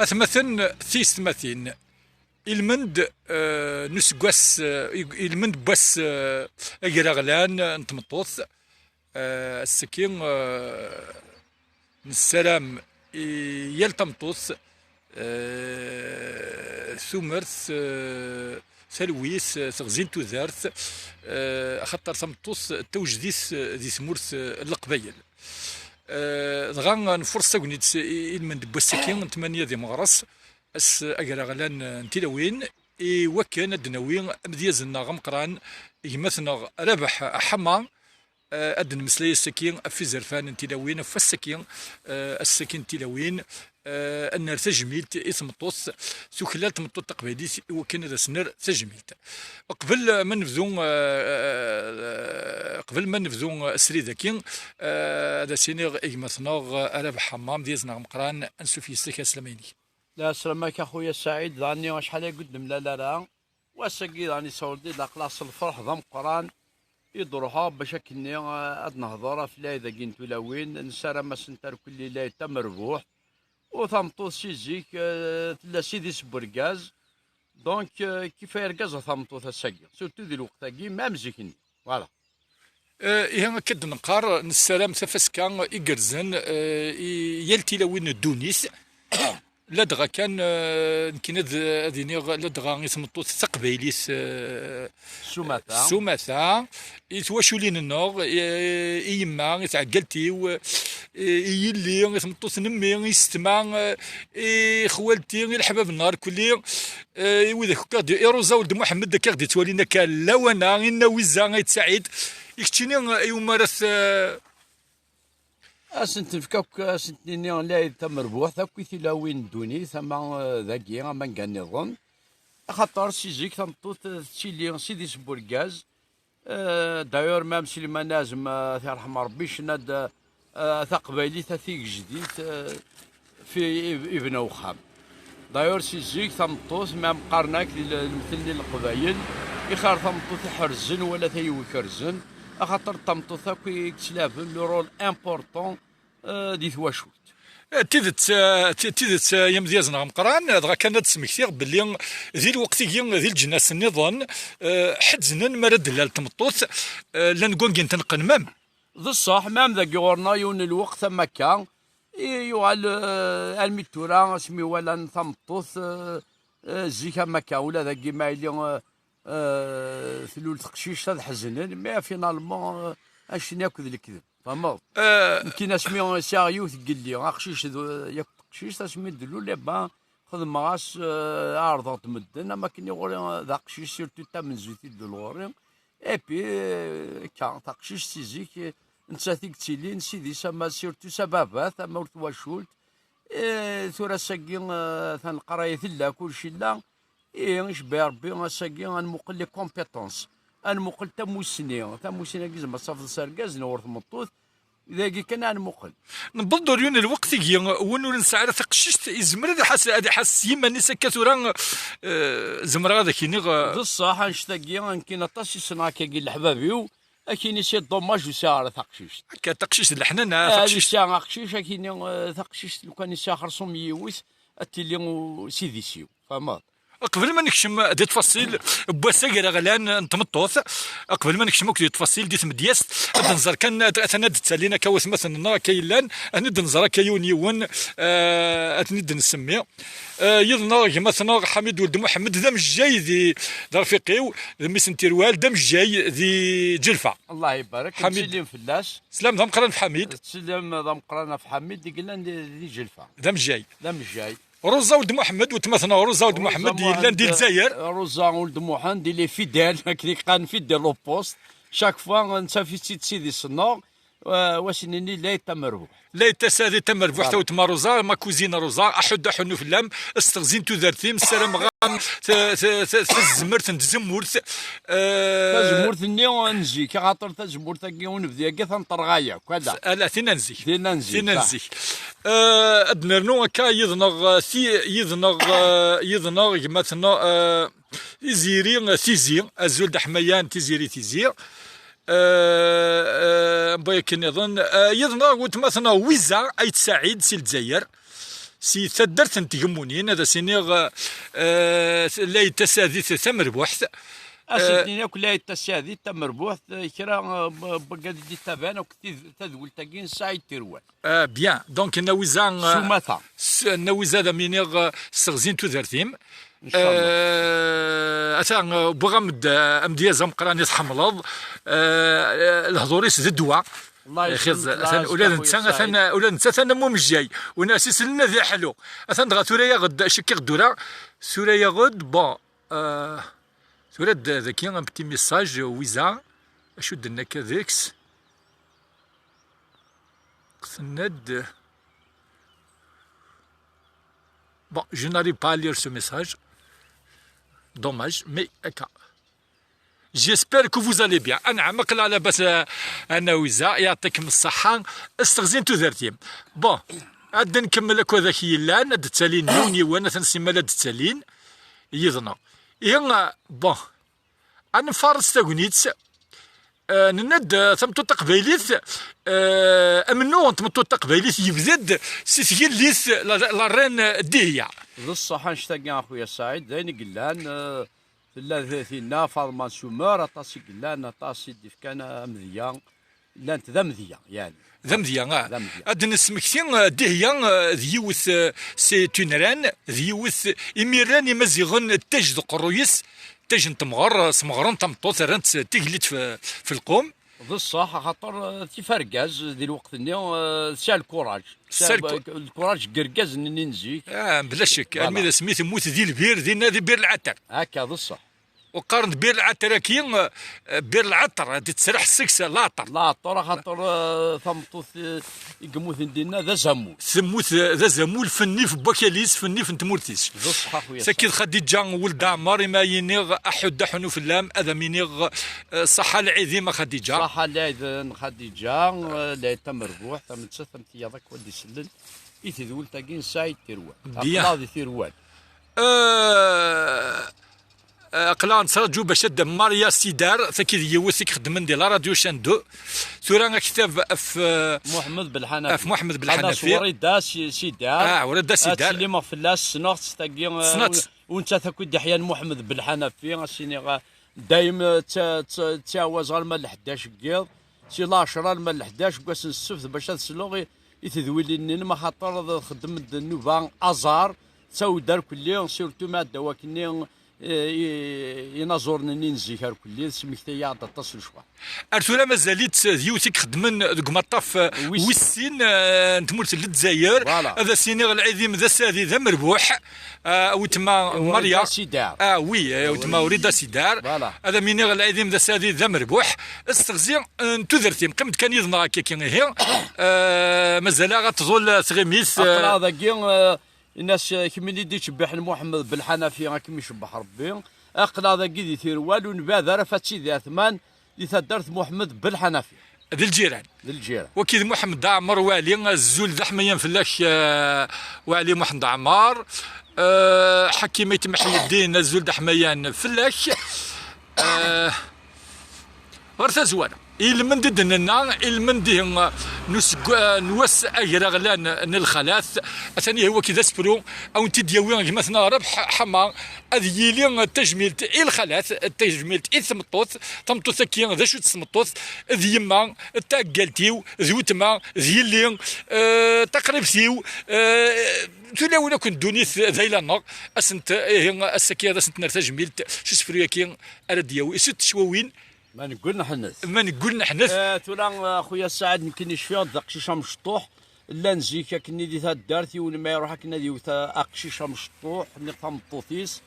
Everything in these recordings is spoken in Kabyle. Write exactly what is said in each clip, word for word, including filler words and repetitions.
Atmaten, tiyessetmatin, ilmend, eh, n useggas, eh, ilmend n wass, eh, agraɣlan n tmeṭṭut, eh, ass-agi, eh, nessaram i yal tameṭṭut, eh, tumert, eh, talwit, eh, teɣzi n tudert, eh, axaṭer tameṭṭut d tawejdit, eh, di tmurt, eh, n Leqbayel. Eh, dɣa nfuṛes tagnit i, i lmend n wass-agi n tmanya di meɣres, ass agraɣlan n tilawin, i wakken ad d-nawi amedyaz-nneɣ ameqqran, gma-tneɣ Rabeḥ Ḥama, eh, ad d-nemmeslay ass-agi ɣef izerfan n tilawin, ɣef wass-agi, eh, ass-agi n tilawin, eh, ad nerr tajmilt i tmeṭṭut, tuklal tmeṭṭut taqbaylit i wakken ad as-nerr tajmilt. Qbel ma nebdu, eh, eh, qbel ma nebdu srid-agi, eh, ad as-iniɣ i gma-tneɣ, eh, Rabeḥ Ḥama, amedyaz-nneɣ ameqqran, ansuf yes-k, aslama-inek. La, sslam-ak a xuya Saɛid, daɣenni acḥal ay ur d-nemlal ara. Wass-agi daɣen yessawel-d-id aql-aɣ s lferḥ d ameqqran i d-ruḥeɣ bac akkenni, eh, ad nehḍer ɣef lɛid-agi n tulawin, nessaram-asent ar kulli lɛid tamerbuḥt. U tameṭṭut si zik, eh, tella s idis n urgaz. Donc, eh, kif argaz a tameṭṭut ass-agi, surtout di lweqt-agi, même zik-nni. Voilà. Eh, ihi akka d-neqqar, nessaram tafaska igerrzen, eh, i yal tilawin n ddunit. Ladɣa kan, eh, nekkini ad, ad iniɣ, ladɣa i tmeṭṭut taqbaylit, eh, s umata, s umata, i twaculin-nneɣ, i, i yemma, i tɛeggalt-iw, i, i yelli, i tmeṭṭut n mmi, i yessetma, eh, i xwalti, i leḥbab-nneɣ irkelli, eh, i wid akk i ɣ-d-, i Ṛuza Uld Muḥemmed, akka i ɣ-d-yettwalin akka lawan-a, i Nna Wiza Ayt Saɛid, i keččini, eh, iwumi ara t-, eh, Ad sent-nefk akk, ad sent-nini lɛid tamerbuḥt akk i tilawin n ddunit, ama, eh, dagi, ama anga nniḍen. Axaṭer si zik tameṭṭut, eh, tettili s idis n urgaz. Eh, d'ailleurs, même Sliman Azem, eh, ad t-yerḥem Ṛebbi, icenna-d, eh, taqbaylit a tigejdit, eh, fi ib-, ibna uxxam. D'ailleurs, si zik tameṭṭut, ma qqaren-ak di l-, lemtel n Leqbayel, ixir tameṭṭut iḥerzen wala tayew ikerzen, axaṭer d tameṭṭut akk i yettlaben le rôle important, eh, di twacult. Eh, tidet, eh, ti-, tidet, eh, ay amedyaz-nneɣ ameqqran, dɣa kan ad d-smektiɣ belli di lweqt-agi, di leǧnas nniḍen, eh, ḥezznen mi ara d-tlal tmeṭṭut, eh, llan ggungin-ten qenmam. D ṣṣeḥ, même dagi ɣur-neɣ yiwen n lweqt am akka, i yuɣal, eh, armi d tura, asmi walan tameṭṭut, eh, eh, zik am akka, ula dagi ma yili, eh, eh, tlul teqcict ad ḥeznen, mais finalement, eh, anect-nni akk d lekdeb, tfehmeḍ? Eh, nekkini asmi sɛiɣ yiwet n yelli, aqcic d, yakk teqcict, asmi d-tlul, eh ben, xedmeɣ-as, eh, ɛerḍeɣ-d medden, am akken i ɣur-i, eh, d aqcic, surtout tamenzut i d-tlul ɣur-i, et puis, eh, akka, taqcict si zik, eh, nettat i yettilin s idis, ama surtout s ababat, ama ur twacult, eh, tura ass-agi, eh, atan leqraya tella, kullec illa, Ihi, icebbeɛ Rebbi, ass-agi ad nmuqel les compétences, ad nmuqel tamussni, tamussni-agi zemreɣ ad tafeḍ s argaz neɣ ɣer tmeṭṭut, dagi kan ad nmuqel. Newweḍ-d ur yun lweqt-agi, win ur nesɛi ara taqcict, yezmer ad iḥas, ad iḥas s yiman-is akka tura, eh, zemreɣ ad ak-iniɣ, eh, d ṣṣeḥ, annect-agi, nekkin aṭas i ssneɣ akkagi leḥbab-iw, ad k-ini c'est dommage ur sɛiɣ ara taqcict. Akka, taqcict d leḥnana, eh, taqcict. Ad sɛiɣ aqcic, ad k-ini, eh, taqcict, lukan i sɛiɣ xersum yiwet, ad tili u-, s idis-iw, tfehmeḍ? Qbel ma nekcem di ttfaṣil n wass agraɣlan n tmeṭṭut, qbel ma nekcem akk di ttfaṣil di tmedyazt, ad nẓer kan, ad, atan ad d-ttalin akka watmaten-nneɣ akka yellan, ad ten-id-nẓer akka yiwen yiwen, eh, ad ten-id-nsemmi. Eh, yid-neɣ gma-tneɣ Ḥamid Weld Muḥemmed, d amejjay di, d arfiq-iw, d mmi-s n Tirwal, d amejjay di Ǧelfa. Allah ibarek, Ḥamid. Nettilin fell-as. Slam d ameqqran ɣef Ḥamid. Slam d ameqqran ɣef Ḥamid, i yellan di, di Ǧelfa. D amejjay. D amejjay. Ṛuza Uld Muḥemmed, weltma-tneɣ Ṛuza Uld Muḥemmed, yellan di Lezzayer. Ṛuza Uld Muḥend, il est fidèle, akken i qqaren fidèle au poste. Chaque fois, nettaf-itt-id s idis-nneɣ, eh, wa s-nini lɛid tamerbuḥt. Lɛid tasaɛdi tamerbuḥt, voilà. A weltma Ṛuza, ma cousine Ṛuza, aḥuddu aḥunnu fell-am, s teɣzi n tudert-im, ssarameɣ-am t-, t-, t-, tazmert n tzemmurt, eh, tazemmurt-nni n zik, axaṭer tazemmurt-agi, unebdi-agi, atan terɣa yakk, ala. Ala, tinna n zik. Tinna n zik, tinna n ah. Zik. Eh, ad nernu akka yid-neɣ, eh, ti-, yid-neɣ, eh, yid-neɣ gma-tneɣ, eh, Tiziri, eh, Tizi, azul d aḥmayan, Tiziri Tizi. Eh, eh, mbayakken nniḍen, eh, yid-neɣ weltma-tneɣ Wiza Ayt Saɛid si Lezzayer. Si taddart n Tgemmunin, ad as-iniɣ, eh, lɛid tasaɛdit tamerbuḥt. As-inin akk lɛid tasaɛdit tamerbuḥt, kra n wagad i d-ittaban akk tadwilt-agi n Saɛid Tirwal. Eh, bien, donc Nna Wiza, eh, s umata. Nna Wiza, ad am-iniɣ, eh, sseɣzin tudert-im. Eh, ata, eh, wwiɣ-am-d, eh, amedyaz ameqqran i tḥemmleḍ. Eh, lehdur-is d ddwa. Atan ula d netta, atan ula d netta, atan am umejjay. Win as isellen ad iḥlu. Atan dɣa tura-yaɣ-d, cikkiɣ ddura, tura-yaɣ-d, bon, eh, tura-d daki un petit message, Wiza, acu d-tenna akka deg-s? Tenna-d, bon, je n'arrive pas à lire ce message. Dommage, mais akka. J'espère que vous allez bien. Anɛam, aql-aɣ labas, a, a Nna Wiza, yeɛṭikem ṣṣeḥḥa, sseɣzin tudert-im. Bon, ad nkemmel akk ad ak yellan, ad d-ttalin yiwen yiwen, atan simmal ad d-ttalin yid-neɣ. Ihi, bon, ad nfares tagnit, eh, nenna-d, eh, tameṭṭut taqbaylit, eh, amennuɣ n tmeṭṭut taqbaylit yebda-d si tgellidt la, la reine Dihya. D ṣṣeḥ annect-agi a xuya Saɛid, d ayen i yellan, eh, tella d-, tinna Faḍma n Sumer, aṭas i yellan, aṭas i d-ifkan amedya, llant d amedya, yeɛni. D amedya, ah. D amedya. Ad d-nesmekti, eh, Dihya, eh, d yiwet, eh, c'est une reine, d yiwet, imi rran Imaziɣen ttej d uqerruy-is, ttej n temɣer, eh, smeɣren tameṭṭut, rran-tt d tigellidt f, f lqum. D ṣṣeḥ, axaṭer, eh, tif argaz di lweqt-nni, eh, tesɛa lkuraj. Tesɛa lku- lkuraj deg irgazen-nni n zik. Ah, bla ccek. Voilà. Armi d asmi temmut di lbir, dinna di Bir Lɛater. Akka, d ṣṣeḥ. U qqaren-d Bir Lɛater-agi, eh, Bir Lɛater, ad d-tesreḥ seg-s laɛṭer. Laɛṭer, axaṭer, eh, tameṭṭut, eh, i yemmuten dinna d azamul. Temmut, eh, d azamul, f nnif n wakal-is, f nnif n tmurt-is. D ṣṣeḥ a xuya. Sakid Xadiǧa, weld Ɛmer, imi ay iniɣ aḥud aḥunu fell-am, ad am-iniɣ, eh, ṣaḥa lɛid-im a Xadiǧa. Ṣaḥa lɛid n Xadiǧa, eh, lɛid tamerbuḥt, am nettat am tiyaḍ akk ad d-isellen i tedwilt-agi n Saɛid Tirwal. Bien. Aql-aɣ di Tirwal. Eh, Eh, aql-aɣ nettraǧu bac ad d-, Maria Sidar, taki d yiwet i ixeddmen di la radio Shan deux. Tura aktab ɣef, eh, Muḥemmed Belḥanafi. Ɣef Muḥemmed Belḥanafi. Ɣas Wrida Si-, Sidar. Ah, Wrida Sidar. Ad ttsellimeɣ fell-as, ssneɣ-tt tagi, eh, ssneɣ-tt. U, u nettat akk i d-iḥyan Muḥemmed Belḥanafi, ad s-iniɣ, eh, dayem, eh, tt-, tt-, ttɛawazeɣ alma d leḥdac n yiḍ, si lɛecṛa alma d leḥdac n wass n ssebt bac ad sleɣ i, i tedwilin-nni, ma xaṭer ad xeddmen-d nnuba aẓar, ttawed ar kulli, surtout ma ɛeddaw akkenni, eh, i-, inaẓuren-nni n zik ar kulli, tesmektay-aɣ-d aṭas n lecɣal. Ar tura mazal-itt d yiwet i ixeddmen deg umaṭṭaf, eh, wis sin, eh, n tmurt n Lezzayer. Voilà. Ad as-iniɣ lɛid-im d asaɛdi d amerbuḥ, eh, a weltma Maria. Sidar. Ah, oui, eh, a weltma Wrida Sidar. Voilà. Ad am-iniɣ lɛid-im d asaɛdi d amerbuḥ. Asteɣzi, eh, n tudert-im. Qqimet kan yid-neɣ akka, ihi. Eh, mazal-aɣ ad tḍul tɣimit, eh. Aql-aɣ dagi, eh, Ini-as, eh, kemmini d-ittcebbiḥen Muḥemmed Belḥanafi, ad kem-icebbeḥ Rebbi. Aql-aɣ dagi di Tirwal, ur nbɛed ara ɣef At Sidi Ɛetman, di taddart Muḥemmed Belḥanafi. D lǧiran. D lǧiran. Waki d Muḥemmed Ɛmer Waɛli, azul d aḥmayan fell-ak, eh, Waɛli Muḥend Ɛmer. Eh, Ḥakim Ayt Meḥyeddin, azul d aḥmayan fell-ak. Eh, Ɣer tazwara, ilmend i d-nenna, ilmend ihi n usegg-, n wass agraɣlan n lxalat, atan ihi waki d asefru, a wen-t-id-yawi gma-tneɣ Rabeḥ Ḥama, ad yili d tajmilt i lxalat, d tajmilt i tmeṭṭut, tameṭṭut-agi d acu-tt tmeṭṭut, d yemma, d taɛeggalt-iw, d weltma, d yelli, eh, taqribt-iw, eh, tulawin akk n ddunit d ayla-nneɣ, ad sent, ihi, ass-agi ad asent-nerr tajmilt s usefru-agi ara d-yawi, s tecwawin, Ma neggul neḥnet. Ma neggul neḥnet. Eh, tura, eh, xuya Saɛid, nekkini cfiɣ-d d aqcic amecṭuḥ. Llan zik akkenni di taddart, yiwen ma iruḥ akken ad yewwet, eh, aqcic amecṭuḥ, niɣ tameṭṭut-is.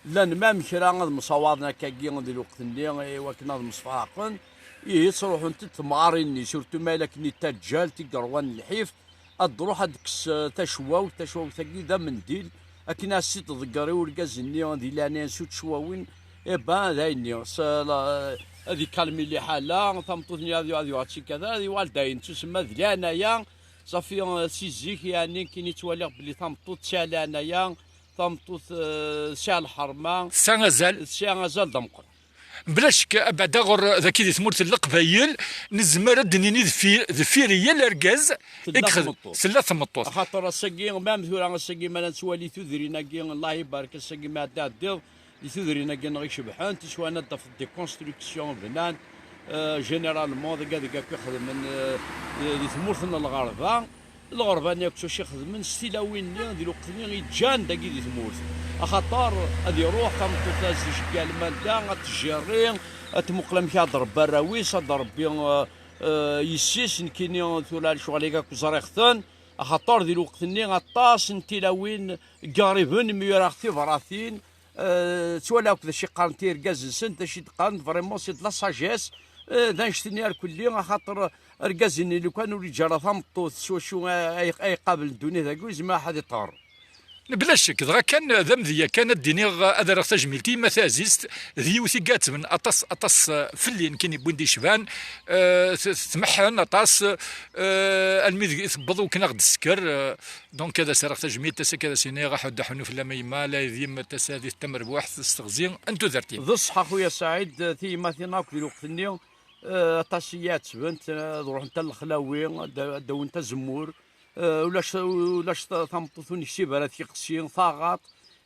Llan mam kra ad msawaḍen akkagi di lweqt-nni, eh, i wakken ad msefhaqen. Ihi, ttruḥunt-d temɣarin-nni, surtout ma yella akkenni d taǧǧalt i yerwan lḥif. Ad d-truḥ ad d-tekkes, eh, tacwawt, tacwawt-agi d amendil, akken ad s-tt-tḍegger i urgaz-nni di leɛnaya-nnes ur ttcwawin, eh ben, d ayenni, s-, la-, ad ikalmi liḥala, tameṭṭut-nni ad yu-, ad yuɣal d tikada, ad yuɣal d ayen, tusemma d leɛnaya, safi, eh, si zik, yeɛni, nekkini ttwaliɣ belli tameṭṭut tesɛa leɛnaya, tameṭṭut, eh, tesɛa lḥerma, tesɛa azal. Tesɛa azal d ameqqran. Bla ccek, abeɛda ɣer daki di tmurt n Leqbayel, nezmer ad d-nini deffir, deffir yal argaz i yexdem, tella tmeṭṭut. Axaṭer ass-agi, même tura ass-agi, ma la nettwali tudrin-agi, Allah ibarek, ass-agi ma ɛeddi ɛeddiḍ, di tudrin-agi-nneɣ icebḥen, tiswan ad d-tafeḍ des constructions bnan, euh, généralement, deg adeg akk ixedmen, euh, di tmurt n lɣerba. Lɣerba-nni akk s wacu ixedmen, s tilawin-nni di lweqt-nni i ǧǧan dagi di tmurt. Axaṭer ad iruḥ, tameṭṭut-a ad s-iceggeɛ lmanda, ad tjerri, ad tmuqel amek ad d-rebbi arraw-is, ad d-rebbi, euh, euh, yessi-s, nekkini tura lecɣal-agi akk ẓriɣ-ten. Axaṭer di lweqt-nni aṭas n tilawin n yiɣriben mi uraɣ tibratin, euh, ttwalaɣ akk d acu i qqaren tirgaz-nsen, d acu i d-qqaren, vraiment, c'est de la sagesse, euh, d annect-nni irkelli, axaṭer argaz-nni lukan ur yeǧǧa ara tameṭṭut s wacu ay, ay, ay qabel ddunit-agi, ur yezmir ad iṭer. Bla ccek, dɣa kan d amedya kan ad d-iniɣ, ad rreɣ tajmilt i yemma taɛzizt, d yiwet i iɛettben aṭas, aṭas, eh, fell-i, nekkini wwin-d icban, eh, t-, tmeḥḥen aṭas, eh, almi d-, tewweḍ wakken ad ɣ-d-tesker, eh, donc ad as-rreɣ tajmilt, ass-agi ad as-iniɣ, aḥuddu aḥunnu fell-am a yemma, la d yemma tasadit tamerbuḥt s teɣzi n tudert-im. D ṣṣeḥ a xuya Saɛid, tiyemmatin akk di lweqt-nni, eh, aṭas i yi-ɛettbent, eh, ad ruḥent ar lexlawi, ad, ad d-awint azemmur, eh, ulac, ulac ta-, tameṭṭut ur neksib ara tiqsi, taɣaṭ,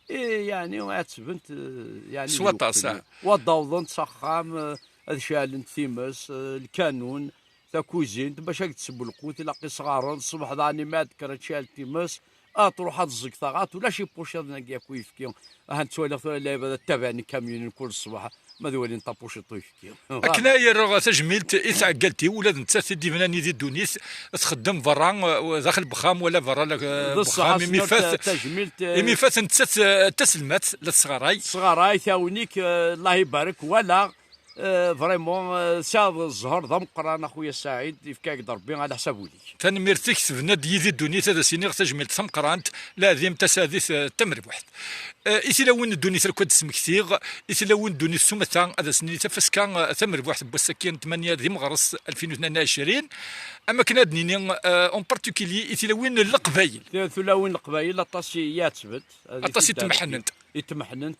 eh, yeɛni ɛettbent, eh, yeɛni s waṭas, di lweqt-nni. Ah. Wa d-awḍent s axxam, eh, ad ceɛlent times, eh, lkanun, takuzint, bac ad d-tessew lqut, ilaq isɣaren, ṣṣbeḥ daɣen imi ad d-tekker ad tecɛel times, ad truḥ ad tẓeg taɣaṭ, ulac ipuciḍen-agi akk uyefki. Aha nettwaliɣ tura lɛibad ad ttabaɛen ikamyunen kul ṣṣbeḥ, ma ad walin tapuciḍt uyefki. Akken ay rreɣ tajmilt i tɛeggalt-iw, ula d nettat i d-ibnan yid-i ddunit, txeddem berra, eh, daxel n wexxam wala berra la, eh, d ṣṣeḥ, wexxam, imi fat, ta-, tajmilt, eh, imi fat nettat, eh, d taselmadt, la tesɣaray. Tesɣaray, tawnik, eh, Allah ibarek, wala. Eh, vraiment, eh, tesɛiḍ zzher d ameqqran, a xuya Saɛid, yefka-ak-d Rebbi ɛla ḥsab ul-ik. Tanemmirt-ik, tebna-d yid-i ddunit, ad as-iniɣ tajmilt tameqqrant, leɛdim tasadit, eh, tamerbuḥt. Eh, i tilawin n ddunit akk ad d-smektiɣ, i tilawin n ddunit s umata, ad as-nini tafaska, eh, tamerbuḥt n wass-agi n tmanya di meɣres alfin u tnin u ɛecrin, am akken ad nini, eh, en particulier i tilawin n Leqbayel. Ti-, tulawin n Leqbayel aṭas i, i ɛettbent, aṭas i tmeḥnent. I tmeḥnent.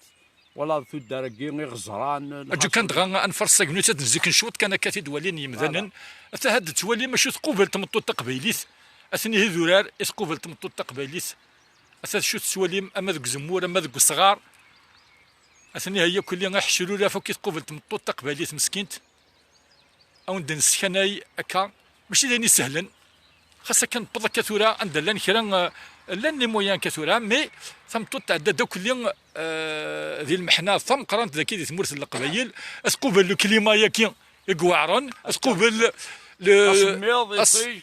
Wala d tuddar-agi, iɣeẓran, aǧu kan lḥaṣul. Dɣa ad nferṣ tagnit, ad nziken cwiṭ kan akka tidwalin n yemdanen. Voilà. Ata had tettwalim acu tqubel tmeṭṭut taqbaylit. Atni idurar i tqubel tmeṭṭut taqbaylit. Ata d acu tettwalim ama deg uzemmur, ama deg usɣar. Atni ha yakk-lli aḥecruraf akk i tqubel tmeṭṭut taqbaylit meskint. A wen-d-neskanay akka, mačči d ayen isehlen. Xas akka neṭṭeḍ akka tura, anda llan kra, eh, llan les moyens akka tura, mais tameṭṭut tɛedda-d akk-lli, eh, di lmeḥna tameqqrant daki di tmurt n Leqbayel, ad tqubel le climat-yaki i iweɛren, ad tqubel le, asemmiḍ, as-, iṭij,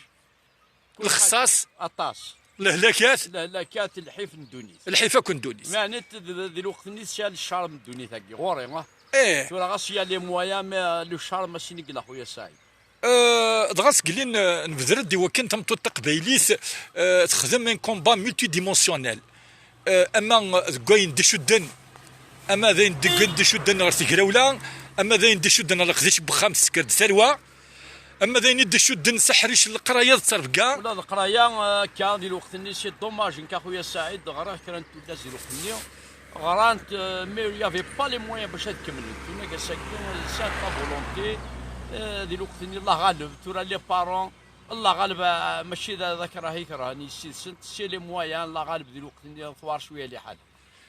kul lexṣaṣ, ḥaǧa. Aṭas. Lehlakat. Lehlakat, lḥif n ddunit. Lḥif akk n ddunit. Meɛna d, d, di lweqt-nni tesɛa le charme n ddunit-agi, ɣur-i, ah. Eh. Tura ɣas ya les moyens, mais le charme ass-nni yella, a xuya Saɛid. Eh, dɣa seg lli n-, nebder-d i wakken tameṭṭut taqbaylit, eh, texdem un combat multidimensionnel. Eh, ama deg wayen d-icudden, ama d ayen deg wayen d-icudden ɣer tegrawla, ama d ayen d-icudden ɣer leqdic n wexxam tesker-d tarwa, ama d ayen i d-icudden s aḥric n leqraya d ttrebga. Ula d leqraya, eh, akka, di lweqt-nni, c'est dommage, nekk a xuya Saɛid, ɣriɣ kra n tullas di lweqt-nni, ɣrant, eh, mais il y avait pas les moyens bac ad kemmlent. Tunagas-agi, eh, c'est la volonté, eh, di lweqt-nni, Allah ɣaleb, tura les parents, Allah ɣaleb, eh, mačči d, d akrah i kerhen yessi-tsent, c'est les moyens, Allah ɣaleb, di lweqt-nni, tewɛer cwiya liḥala.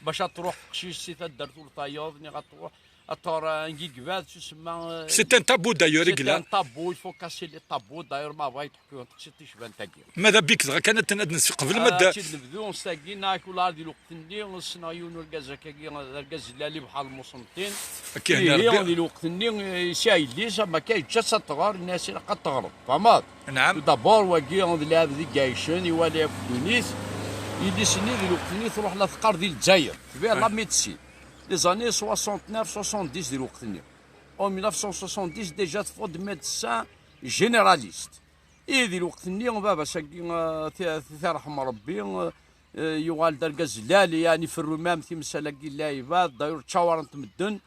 Bac ad truḥ teqcict si taddart ur tayeḍ, niɣ ad truḥ, ad teɣra n yigba, d tusemma, eh, c'est un tabou d'ailleurs, c'est un tabou, il faut casser les tabous, d'ailleurs, ma bɣa teḥku teqciḍt ticbant-agi. Ma d abik dɣa kan ad, ad nseqbel, ma d-, ad tt-id-nebdu s tagi, neɣ kul ar di lweqt-nni, ssneɣ yiwen urgaz akkagi, d argaz lali bḥal lmuṣenṭin. Akka, ihi, Rebbi. Di lweqt-nni, yesɛa yelli-s, ama akka yeǧǧa-tt ad tɣer, yenna-as ilaq ad teɣreḍ, tfehmeḍ? Naam. D'abord, wagi d lɛebd i iɛicen, iwala akk ddunit. Yelli-s-nni di lweqt-nni truḥ la teqqar di Lezzayer, tbiɛ la médecine. Les années soixante-neuf, soixante-dix di lweqt-nni. En mille neuf cent soixante-dix, déjà teffeɣ-d médecin généraliste. Ihi di lweqt-nni, baba-s-agi, eh, ti-, ti-, tirḥem Rebbi, eh, yuɣal d argaz lali, yeɛni ferru même timsal-agi n lɛibad, d'ailleurs ttcawarent medden.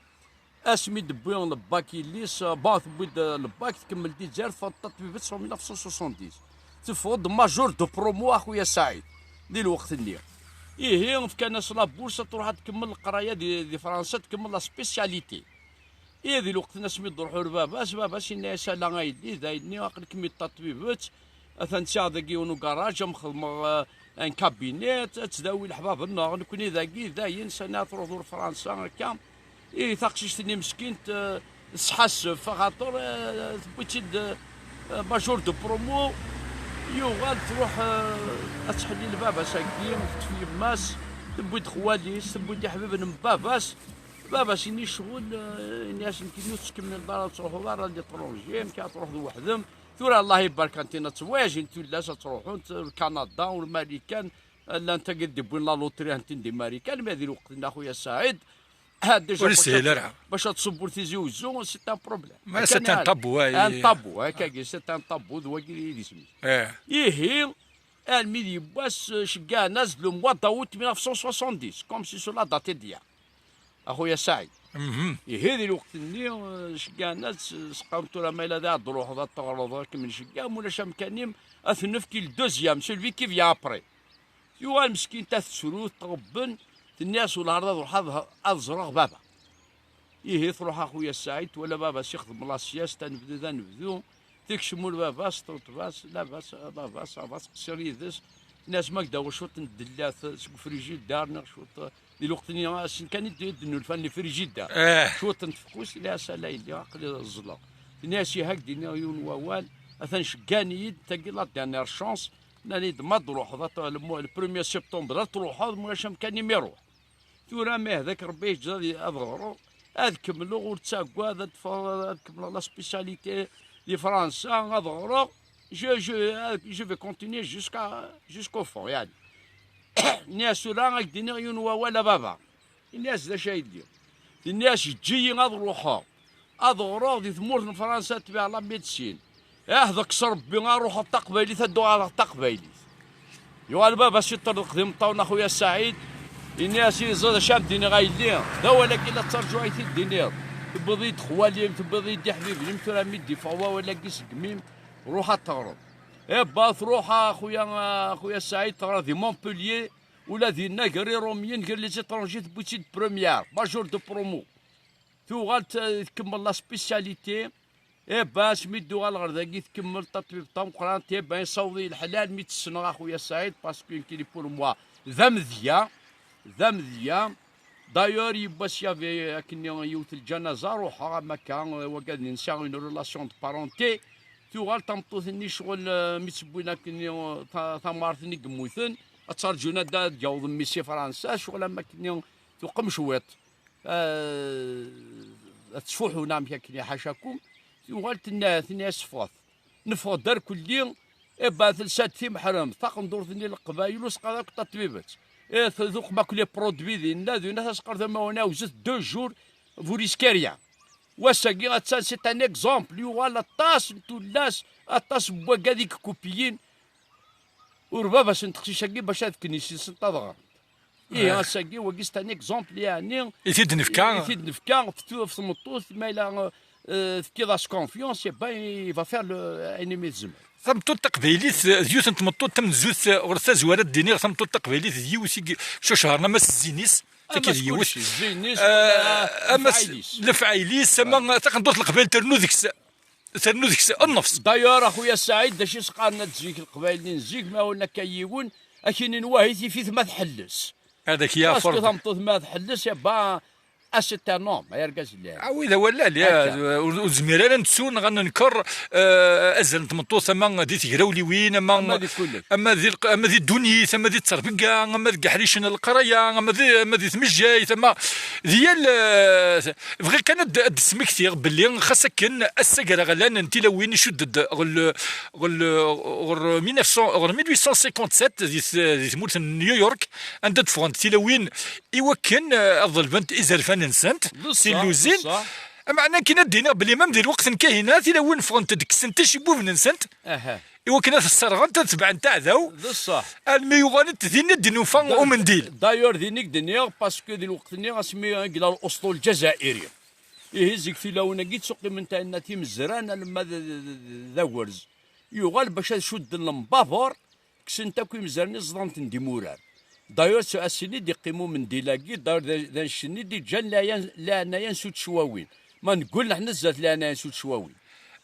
Asmi d-tewwi lebak yelli-s, eh, bon, tewwi-d, eh, lebak, tkemmel di Lezzayer, teffeɣ-d d taṭbibt en mille neuf cent soixante-dix. Teffeɣ-d major de promo, a xuya Saɛid, di lweqt-nni. Ihi, fkan-as la bourse, ad truḥ ad tkemmel leqraya di, di Fransa, tkemmel la spécialité. Ihi di lweqt-nni asmi d-ruḥ ur baba-s, baba-s yenna-yas: "Ala a yelli, d ayenni, aql-ikem-id taṭbibet, atan sɛiɣ dagi yiwen ugaṛaj, am xedmeɣ, eh, un cabinet, ad tdawi leḥbab-nneɣ, nekni dagi, dayen, sani ad truḥeḍ ɣer Fransa, akka." Ihi taqcict-nni meskint, eh, tesḥassef, axaṭer, eh, tewwi-tt-id, eh, major de promo, yuɣal truḥ, eh, ad tḥellil baba-s agi, teṭṭef yemma-s, tewwi-d xwali-s, tewwi-d iḥbiben n baba-s. Baba-s ini ccɣel, eh, ini-as: "Nekkini ur tettkemmileḍ ara, ad truḥeḍ ara à l'étranger, amek ara truḥeḍ weḥd-m? Tura Allah ibarek, anti ad twayajimt tullas, ad truḥunt Kanada u Marikan, llant tagi d-iwwin la loterie, anti di Marikan, ma di lweqt-nni, a xuya Saɛid, ah, déjà, ur yeshil ara. Bac ad tṣubbeḍ Tizi Uzzu, c'est un problème." Ma c'est un tabou, ouais. Un tabou, akkagi, c'est un tabou, d wagi i d isem-is. Eh. Ihi, armi d yiwwas, eh, ceggɛen-as-d le mois d'août mille neuf cent soixante-dix, comme si cela datait d'hier, a xuya Saɛid. Mhm. Ihi di lweqt-nni, eh, ceggɛen-as, eh, s-, qqaren: "Tura ma yella d ad d-truḥeḍ ad teɣreḍ, ad kem-nceggeɛ, ma ulac amkan-im, ad t-nefk i le deuxième, celui qui vient après." Yuɣal meskint ad tettru, tɣebben, tenna-yas: "Welleh ar ad ruḥeɣ ad, ad ẓreɣ baba." Ihi truḥ a xuya Saɛid, twala baba-s ixdem la sieste, anebdu d anebdu, tekcem ur baba-s, teṭṭef-as: "Labas a baba, ça va?" Teqṣir yid-s, tenna-yas: "Ma ak-d-awiɣ cwiṭ n ddellat seg ufrijidar, neɣ cwiṭ." Di lweqt-nni assen kan i d-, i d-nnulfan lefrijidar. Eh. Cwiṭ n tfeqqust, tenna-yas: "Ala a yelli, aql-i ẓẓleɣ." Tenna-yas: "Ihi ad k-d-iniɣ yiwen wawal, atan ceggɛen-iyi-d, tagi la dernière chance, nnan-iyi-d ma d-truḥeḍ, at-, le mois, le premier septembre ad truḥeḍ, ma ulac amkan-im iruḥ. Tura ma yehda-k Rebbi, yeǧǧa ad, ad ɣreɣ, ad kemmleɣ, ur ttaggad, ad ffɣeɣ, ad kemmleɣ la spécialité di Fransa, ad ɣreɣ, je, je, je vais continuer jusqu'à, jusqu'au fond, yeɛni." Nni-as: "Tura ad k-d-iniɣ yiwen wawal a baba." Ini-as: "D acu a yelli?" Tenna-as: "Eǧǧ-iyi ad ruḥeɣ ad ɣreɣ di tmurt n Fransa, tbiɛ la médecine. Ah, deg-s Rebbi, ad ruḥeɣ taqbaylit, ad d-uɣaleɣ taqbaylit." Yuɣal baba-s iṭṭerḍeq d imeṭṭawen a xuya Saɛid, ini-as: "Yeẓẓa d acu am d-iniɣ a yelli, d awal-agi la ttarǧuɣ ay t-id-tiniḍ. Tewwiḍ-iyi-d xwali-m, tewwiḍ-iyi-d iḥbiben-im, tura mi d-iffeɣ wawal-agi seg imi-m, ruḥ ad teɣreḍ." Eh bah, truḥ a xuya, a xuya Saɛid, teɣra di Montpellier, ula dinna gar Irumyen, gar les étrangers, tewwi-tt-id première, major de promo. Tuɣal t-, tkemmel la spécialité. Eh ben, asmi d-tuɣal ɣer dagi, tkemmel taṭbibt tameqqrant. Eh ben, yessaweḍ-iyi lḥal almi tt-ssneɣ a xuya Saɛid, parce que nekkini pour moi d amedya, d amedya. D'ailleurs, yiwwas y avait akkenni yiwet lǧanaza, ruḥeɣ am akka, wagad-nni nesɛa une relation de parenté. Tuɣal tameṭṭut-nni ccɣel, eh, mi tt-wwin akkenni, eh, ta-, tamart-nni yemmuten, ad ttraǧun ad, ad d-yaweḍ mmi si Fransa, ccɣel am akkenni tuqem cwiṭ. Eh, ad ttfuḥun amek akken, ḥacakum. Tuɣal tenna, tenna-yas: "Ffɣet." Neffeɣ-d arkelli, eh ben, telsa-d timeḥremt, taqendurt-nni n leqbayel, usqaḍ akk taṭbibt. Eh, tuqem akk les produits dinna, dinna tasqart amawen awzet deux jours, vous risquez rien. Wass-agi, attan, c'est un exemple, yuɣal aṭas n tullas, aṭas n wagad i yekupiyin, ur baba-s n teqcict-agi bac ad ken-yessisent ad ɣrent. Ihi, eh, ass-agi, wagi, c'est un exemple, yeɛni, i t-id-nefka, i t-id-nefka f tu-, f tmeṭṭut, ma yella, eh, tefkiḍ-as confiance, eh ben, il va faire le, ayen imi tezmer. Tameṭṭut taqbaylit, d yiwet n tmeṭṭut tamenzut, ɣer tazwara ad d-iniɣ, tameṭṭut taqbaylit d yiwet i yecuchren ama s zzin-is, ama s kulci, zzin-is, eh, wala ama s lefɛayel-is, lefɛayel-is, ama taqendurt n leqbayel ternu deg-s, ternu deg-s nnefs. D'ailleurs, a xuya Saɛid, d acu i s-qqaren at zik, leqbayel-nni n zik, ma wen akka yiwen, ad k-inin wahi tif-it ma tḥelles. Ad ak-yafer. Parce que tameṭṭut ma tḥelles, eh ben, ah, c'est un homme, ay argaz llan. Ah, wid awal lali, ur, ur nezmir ara nettu neɣ ad nenker, eh, azal n tmeṭṭut, ama di tegrawliwin, ama, ama di kullec, ama di lq-, ama di ddunit, ama di tterbegga, ama deg iḥricen n leqraya, ama di, ama di tmejjayt, ama di yal, eh, Bɣiɣ kan ad d-, ad d-smektiɣ belli xas akken ass agraɣlan n tilawin icudd-d ɣer le, ɣer le, ɣer mille neuf cents, ɣer mille huit cent cinquante-sept di t-, di tmurt n New York, anda d-ffɣent tilawin i wakken, eh, ad ḍelbent izerfan-nsent, d ṣṣeḥ, tilluzin. D ṣṣeḥ. Meɛna kan ad d-iniɣ belli mam di lweqt n Kahina, tilawin ffɣent-d, kksent acebbub-nsent. Aha. I wakken ad t-sserɣent, ad tebɛent aɛdaw. D ṣṣeḥ. Almi yuɣalent din i d-nufa umendil. D'ailleurs, din i k-d-nniɣ, parce que di lweqt-nni, asmi i yella l'usṭul lǧazairi. Ihi, zik tilawin-agi ttuqiment ɛinna timezran, alemma d, d, d, d agerz. Yuɣal bac ad cudden lembaber, kksen-t akk imezran-nni, ẓḍan-ten d imurar. D'ailleurs, s-, ass-nni d-iqqim umendil-agi, d'ailleurs, d, d annect-nni d-iǧǧan leɛyan-, leɛnaya n sut cwawin. Ma neggul neḥna zdat leɛnaya-s ur ttcwawin.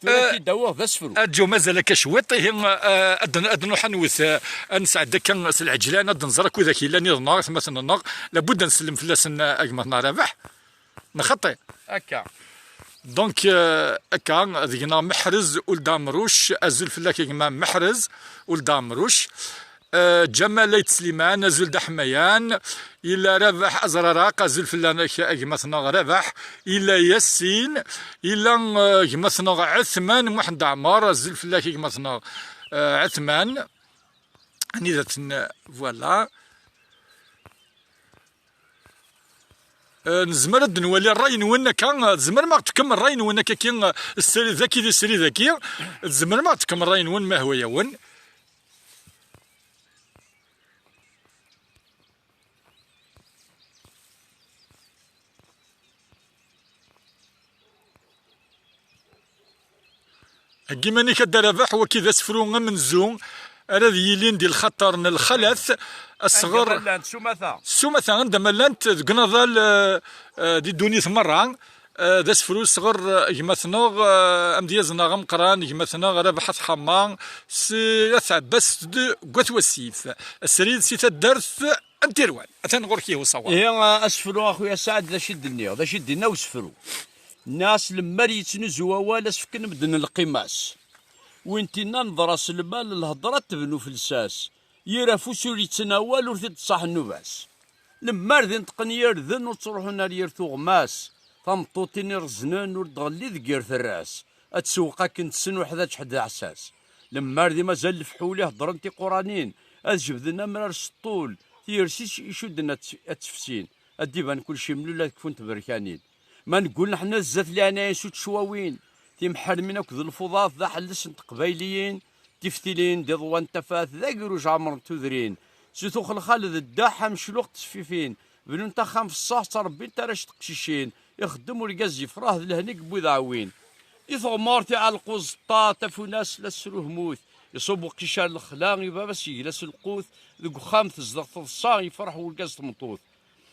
Tura ad k-id-awiɣ d asefru. Aǧu, mazal akka cwiṭ, ihi, eh, ad n-, ad nruḥ ad nwet, eh, ad nesɛedda akka s lɛeǧlan, ad nẓer akk widak yellan iḍ-nneɣ, atmaten-nneɣ, labud ad nsellem fell-asen, eh, a gma-tneɣ Rabaḥ. Nxeṭṭi. Akka. Donc, eh, akka, deg-neɣ Meḥrez Uld Amruc, azul fell-ak a gma Meḥrez Uld Amruc. Eh, Ǧamal Ayt Sliman, azul d aḥmayan. Yella Rabaḥ Azraraq, azul fell-ak a gma-tneɣ Rabaḥ. Yella Yasin, yella, eh, gma-tneɣ Ɛetman Muḥend Ɛmer, azul fell-ak a gma-tneɣ, eh, Ɛetman. Anida-ten, voilà. Eh, nezmer ad nwali ṛṛay-nwen akka, eh, tzemrem ad ɣ-d-tefkem ṛṛay-nwen akka-ki, eh, srid-agi di srid-agi, tzemrem ad ɣ-d-tefkem ṛṛay-nwen ma hwa-yawen. Heggi iman-ik a Dda Rabaḥ, waki d asefru amenzu ara d-yilin di lxaṭer n lxalat, asɣer. Anda ma llant, s umata. S umata, anda ma llant, deg unaḍal, eh, eh, di ddunit merra, eh, d asefru sɣer, eh, gma-tneɣ, eh, amedyaz-nneɣ ameqqran, gma-tneɣ Rabaḥ At Ḥama, s At Ɛebbas d Gwat Wasif, srid si taddart n Tirwal. Atan ɣur-k ihi usawaḍ. Ihi, asefru, a xuya Saɛid, d acu i d-nniɣ, d acu i d-inna usefru? Nniɣ-as, lemmer yettnuzu awal, as-fken medden lqima-s. Win tinna neḍra s lmal, lhedra tebnu felsas. Yir afus ur yettnawal, ur t-id-ṣṣaḥ nnuba-s. Lemmer d inṭeqen yirden, ur ttruḥun ar yir tuɣmas. Tameṭṭut-in ireznen, ur d-ɣelli deg yir terras. Ad tsewweq akken tessen, uḥdaǧ ḥedd aɛessas. Lemmer d i mazal lefḥul i heddren tiquranin, ad jebden amrar s ṭṭul, tiyersi icudden ad tt-, ad tt-fsin, ad d-iban kulci mlul, ad kfun tberkanin. Ma neggul neḥna zdat leɛnaya-s ur ttcwawin, timḥermin akked lfuḍat d aḥelles n teqbayliyin, tiftilin d iḍwa n tafat d agruj ɛemren tudrin, s utuxelxal d ddeḥ amecluq n tesfifin, bnunt axxam f ṣṣeḥ, ttrebbint arrac teqcicin, ixeddem urgaz yefṛeḥ d lehna i yewwi d aɛwin. Di teɣmert iɛelleq uẓeṭṭa, tafunast la tesruhmut, iṣubb uqcic ar lexla, i baba-s yegla s lqut, deg uxxam tezdeɣ teḍsa, yefṛeḥ urgaz d tmeṭṭut.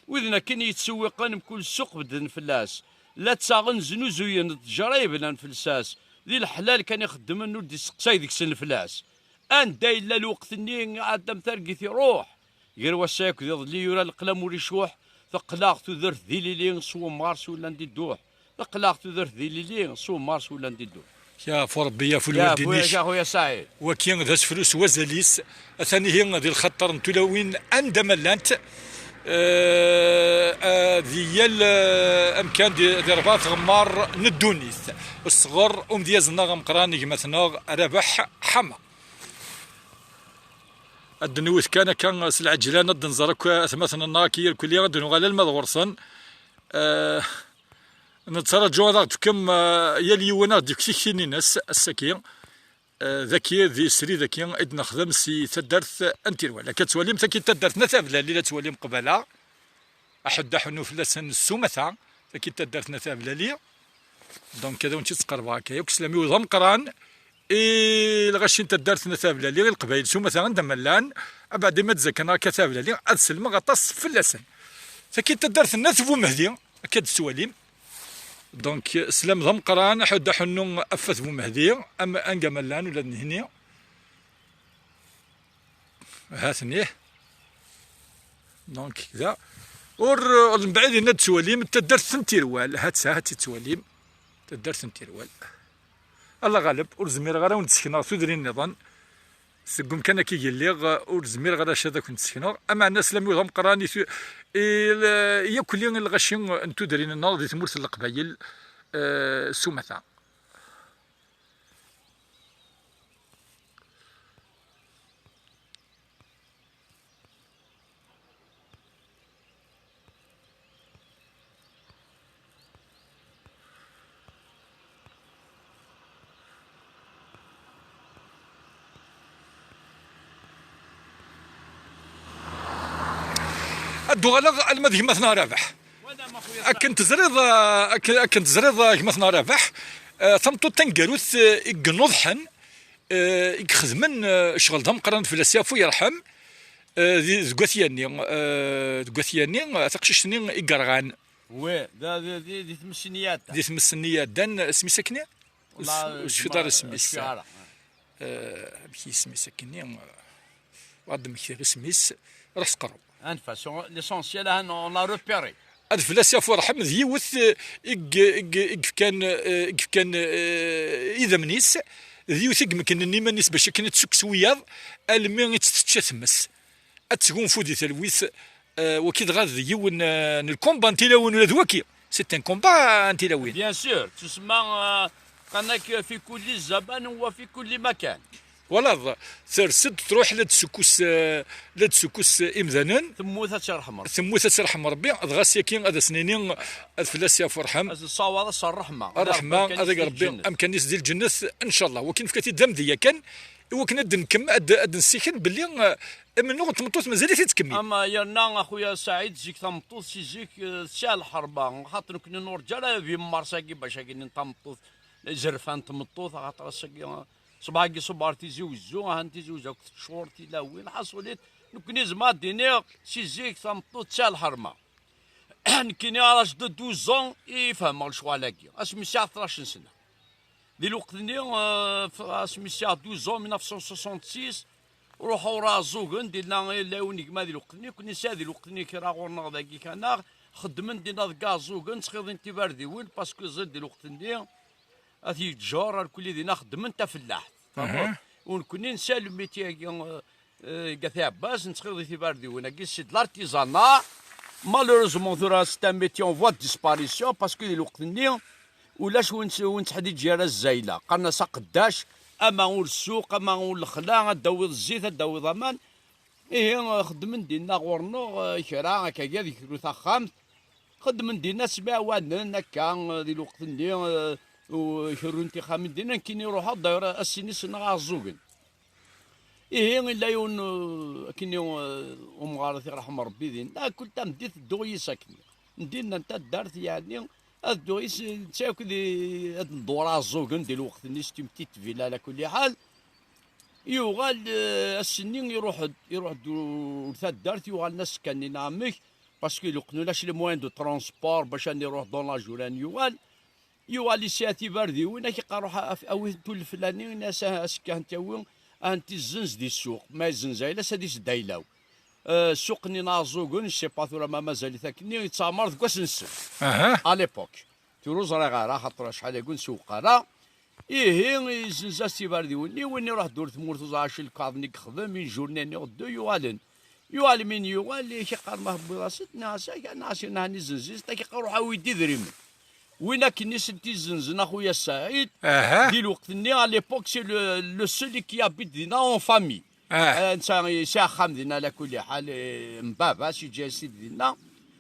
Widen akken i yettsewwiqen mkul ssuq bedden fell-as, la ttaɣen znuzuyen d ttjara yebnan felsas, di leḥlal kan ixeddmen ur d-isteqsay deg-sen leflas. Anda yella lweqt-nni iɛedda am targit iruḥ, gar wass-a akked iḍelli yura leqlam ur icuḥ, teqleɣ tudert d ilili s wemɣar s ullan di dduḥ, teqleɣ tudert d ilili s wemɣar s ullan di dduḥ. Yaɛfu Rebbi, yaɛfu lwaldin-ik. Yaɛfu-yak a xuya Saɛid. Waki d asefru s wazal-is, atan ihi di lxaṭer n tulawin anda ma llant, eh, eh, di yal, eh, amkan di, di rebɛa tɣemmar n ddunit. Sɣer umedyaz-nneɣ ameqqran, gma-tneɣ Rabaḥ Ḥama. Ad d-nwet kan akka s lɛeǧlan, ad d-nẓer akk atmaten-nneɣ akka irkelli, ad d-nuɣal alma d ɣur-sen. Eh, nettraǧu ad aɣ-d-tefkem, eh, yal yiwen ad d-yefk tikti-nnes ass-agi. Eh, daki di srid-agi i d-nexdem si taddart n Tirwal. Akka ttwalim, taki d taddart n At Ablali, la ttwalim qbala. Aḥuddu aḥunnu fell-asen s umata, taki d taddart n At Ablali. Donc, ad awen-tt-id-sqerbeɣ akka. Yakk sslam-iw d ameqqran i lɣaci n taddart n At Ablali, i Leqbayel s umata anda ma llan. Abeɛd ma d-zakken akka At Ablali, ad sellmeɣ aṭas fell-asen. Taki d taddart n At Bumehdi, akka d-tettwalim. Donc, sslam d ameqqran, aḥuddu aḥunnu ɣef At Bumehdi, am, anga ma llan ula d nehni. Ha-ten-ih. Donc, da. Ur, ur mebɛid inna d-ttwalim taddart n Tirwal. Ha-tt-a, ha-tt-i ttwalim. Taddart n Tirwal. Allah ɣaleb, ur zmireɣ ara ad wen-d-sekneɣ tudrin nniḍen. Seg umkan akka i lliɣ, ur zmireɣ ara ad ak-tent-sekneɣ. Ameɛna sslam-iw d ameqqran i tu-, i l-, i yakk lɣaci n tudrin-nneɣ di tmurt n Leqbayel, eh, s umata. Ad d-uɣaleɣ alma d gma-tneɣ Rabaḥ. Akken teẓriḍ, eh, akken, akken teẓriḍ, eh, gma-tneɣ Rabaḥ, eh, tameṭṭut taneggarut, eh, i inuḍḥen, eh, i ixedmen, eh, ccɣel d ameqqran fell-as, yaɛfu yerḥem, eh, di, deg At Yanni, eh, deg At Yanni, eh, taqcict-nni i yerɣan. Oui, da, di, di, di tmes-nni iɛeddan. Di tmes-nni iɛeddan, isem-is akkenni? Ur s-, ur tecfiḍ ara isem-is. Eh, amek isem-is akkenni? Ad d-mmektiɣ isem-is, ruḥ s qerru. Enfin, l'essentiel, hein, on l'a repéré. Ad fell-as yaf urḥem d yiwet, eh, i g-, i g-, i yefkan, eh, i yefkan, eh, idammen-is, d yiwet i imeknen iman-is bac akken ad tessukkes wiyaḍ, almi i tt-tečča tmes. Ad tesgunfu di talwit, eh, waki dɣa d yiwen, eh, n lkumba n tilawin ula d waki. C'est un combat n tilawin. Bien sûr, tusemma, eh, qqaren-ak fi kulli zaman wa fi kulli makan. Voilà, ters-d, truḥ la d-tessukkes, eh, la d-tessukkes imdanen. Temmut ad tt-irḥem Rebbi. Temmut ad tt-irḥem Rebbi, dɣa syaki ad as-nini ad fell-as yaf urḥem. Ad nessawaḍ-as ṛṛeḥma. Ṛṛeḥma, ad ag Rebbi amkan-is di lǧennet, ncallah. Wakin nefka-t-id d amedya kan, i wakken ad d-nkem-, ad d-, ad d-nessiken belli, eh, amennuɣ n tmeṭṭut mazal-it yettkemmil. Ama yerna, a xuya Saɛid, zik tameṭṭut si zik, eh, tesɛa lḥerma, xaṭer nekni nurǧa ara di mars-agi bac agi n tameṭṭut, izerfan n tmeṭṭut, axaṭer ass-agi, eh, ṣṣbeḥ-agi ṣubber Tizi Wezzu, ahan Tizi Wezzu akk teččur tilawin, lḥaṣulit, nekni zemreɣ ad d-iniɣ si zik tameṭṭut tesɛa lḥerma. Nekkini, à l'âge de douze ans i fehmeɣ lecɣal-agi, asmi sɛiɣ tnac n sna. Di lweqt-nni, eh, f-, asmi sɛiɣ douze ans, mille neuf cent soixante-six, ruḥeɣ ɣer Iɛeẓẓugen, dinna yella yiwen n gma di lweqt-nni, kunni nesɛa di lweqt-nni kra ɣur-neɣ dagi kan-aɣ, xeddmen dinna deg Iɛeẓẓugen, ttxiḍin tibardiwin, parce que ẓid di lweqt-nni, at yeǧǧer, ar kulli dinna xeddmen tafellaḥt. Aha. U nekkni nesɛa le métier-agi, eh, eh, deg At Ɛebbas, nettxiḍi tibardiwin-agi, c'est de l'artisanat. Malheureusement, tura, c'est un métier en voie de disparition, parce que di lweqt-nni, ulac win, win teḥdiǧ ara zzayla. Qqaren-as aqeddac, ama ur ssuq, ama ur lexla, ad d-tawiḍ zzit, ad d-tawiḍ aman. Ihi, xeddmen dinna ɣur-neɣ, eh, kra, akka, ad ikru taxxamt. Xeddmen dinna smiɛwanen akka, eh, di lweqt-nni, eh, u kerrun tixxamin dinna, nekkini ruḥeɣ-d, d'ailleurs, ass-nni ssneɣ Iɛeẓẓugen. Ihi, illa yiwen, eh, akkenni, eh, umɣar, ad t-irḥem Rebbi, dinna, kul tameddit dduɣ yis akkenni. N dinna n taddart, yeɛni, ad dduɣ yis, netta akk di, ad ndewwer Iɛeẓẓugen di lweqt-nni, c'est une petite ville, ala kulli ḥal. Yuɣal, eh, ass-nni iruḥ-d, iruḥ-d ur taddart, yuɣal-n ass kan-nni neɣ amek, parce que lweqt-nni ulac les moyens de transport bac ad iruḥ dans la journée, yuɣal, yuɣal yesɛa tibardiwin, ak-iqqar ruḥ af-, awi-tent ul leflani, ini-as ah, ass-agi ad tent-yawi, ad tent-izzenz di ssuq, ma izzenz ayla-s ad isedd ayla-w. Eh, ssuq-nni n Iɛeẓẓugen, je sais pas tura ma mazal-it akkenni, yettɛemmar deg wass n ssebt. Aha. À l'époque. Tura ur ẓriɣ ara, xaṭer acḥal-agi ur nsewweq ara. Ihi, izzenz-as tibardiwin-nni, win iruḥ-d ur tmurt, ur ẓriɣ acu lkaḍ-nni yexdem, une journée-nni ɣeddu yuɣalen. Yuɣal min yuɣal, i k-iqqar ma tewwiḍ-as-d, nniɣ-as, ak-, nniɣ-as, nniɣ-as, izzenz-it, ak-iqqar ruḥ awi-d idrimen. Win akken i sent-izzenzen, a xuya Saɛid, aha, di lweqt-nni, à l'époque, c'est le, le seul qui habite dinna en famille. Ah. Eh, netta yesɛa axxam dinna, ala kulli ḥal, eh, n baba-s, yeǧǧa-as-t-id dinna.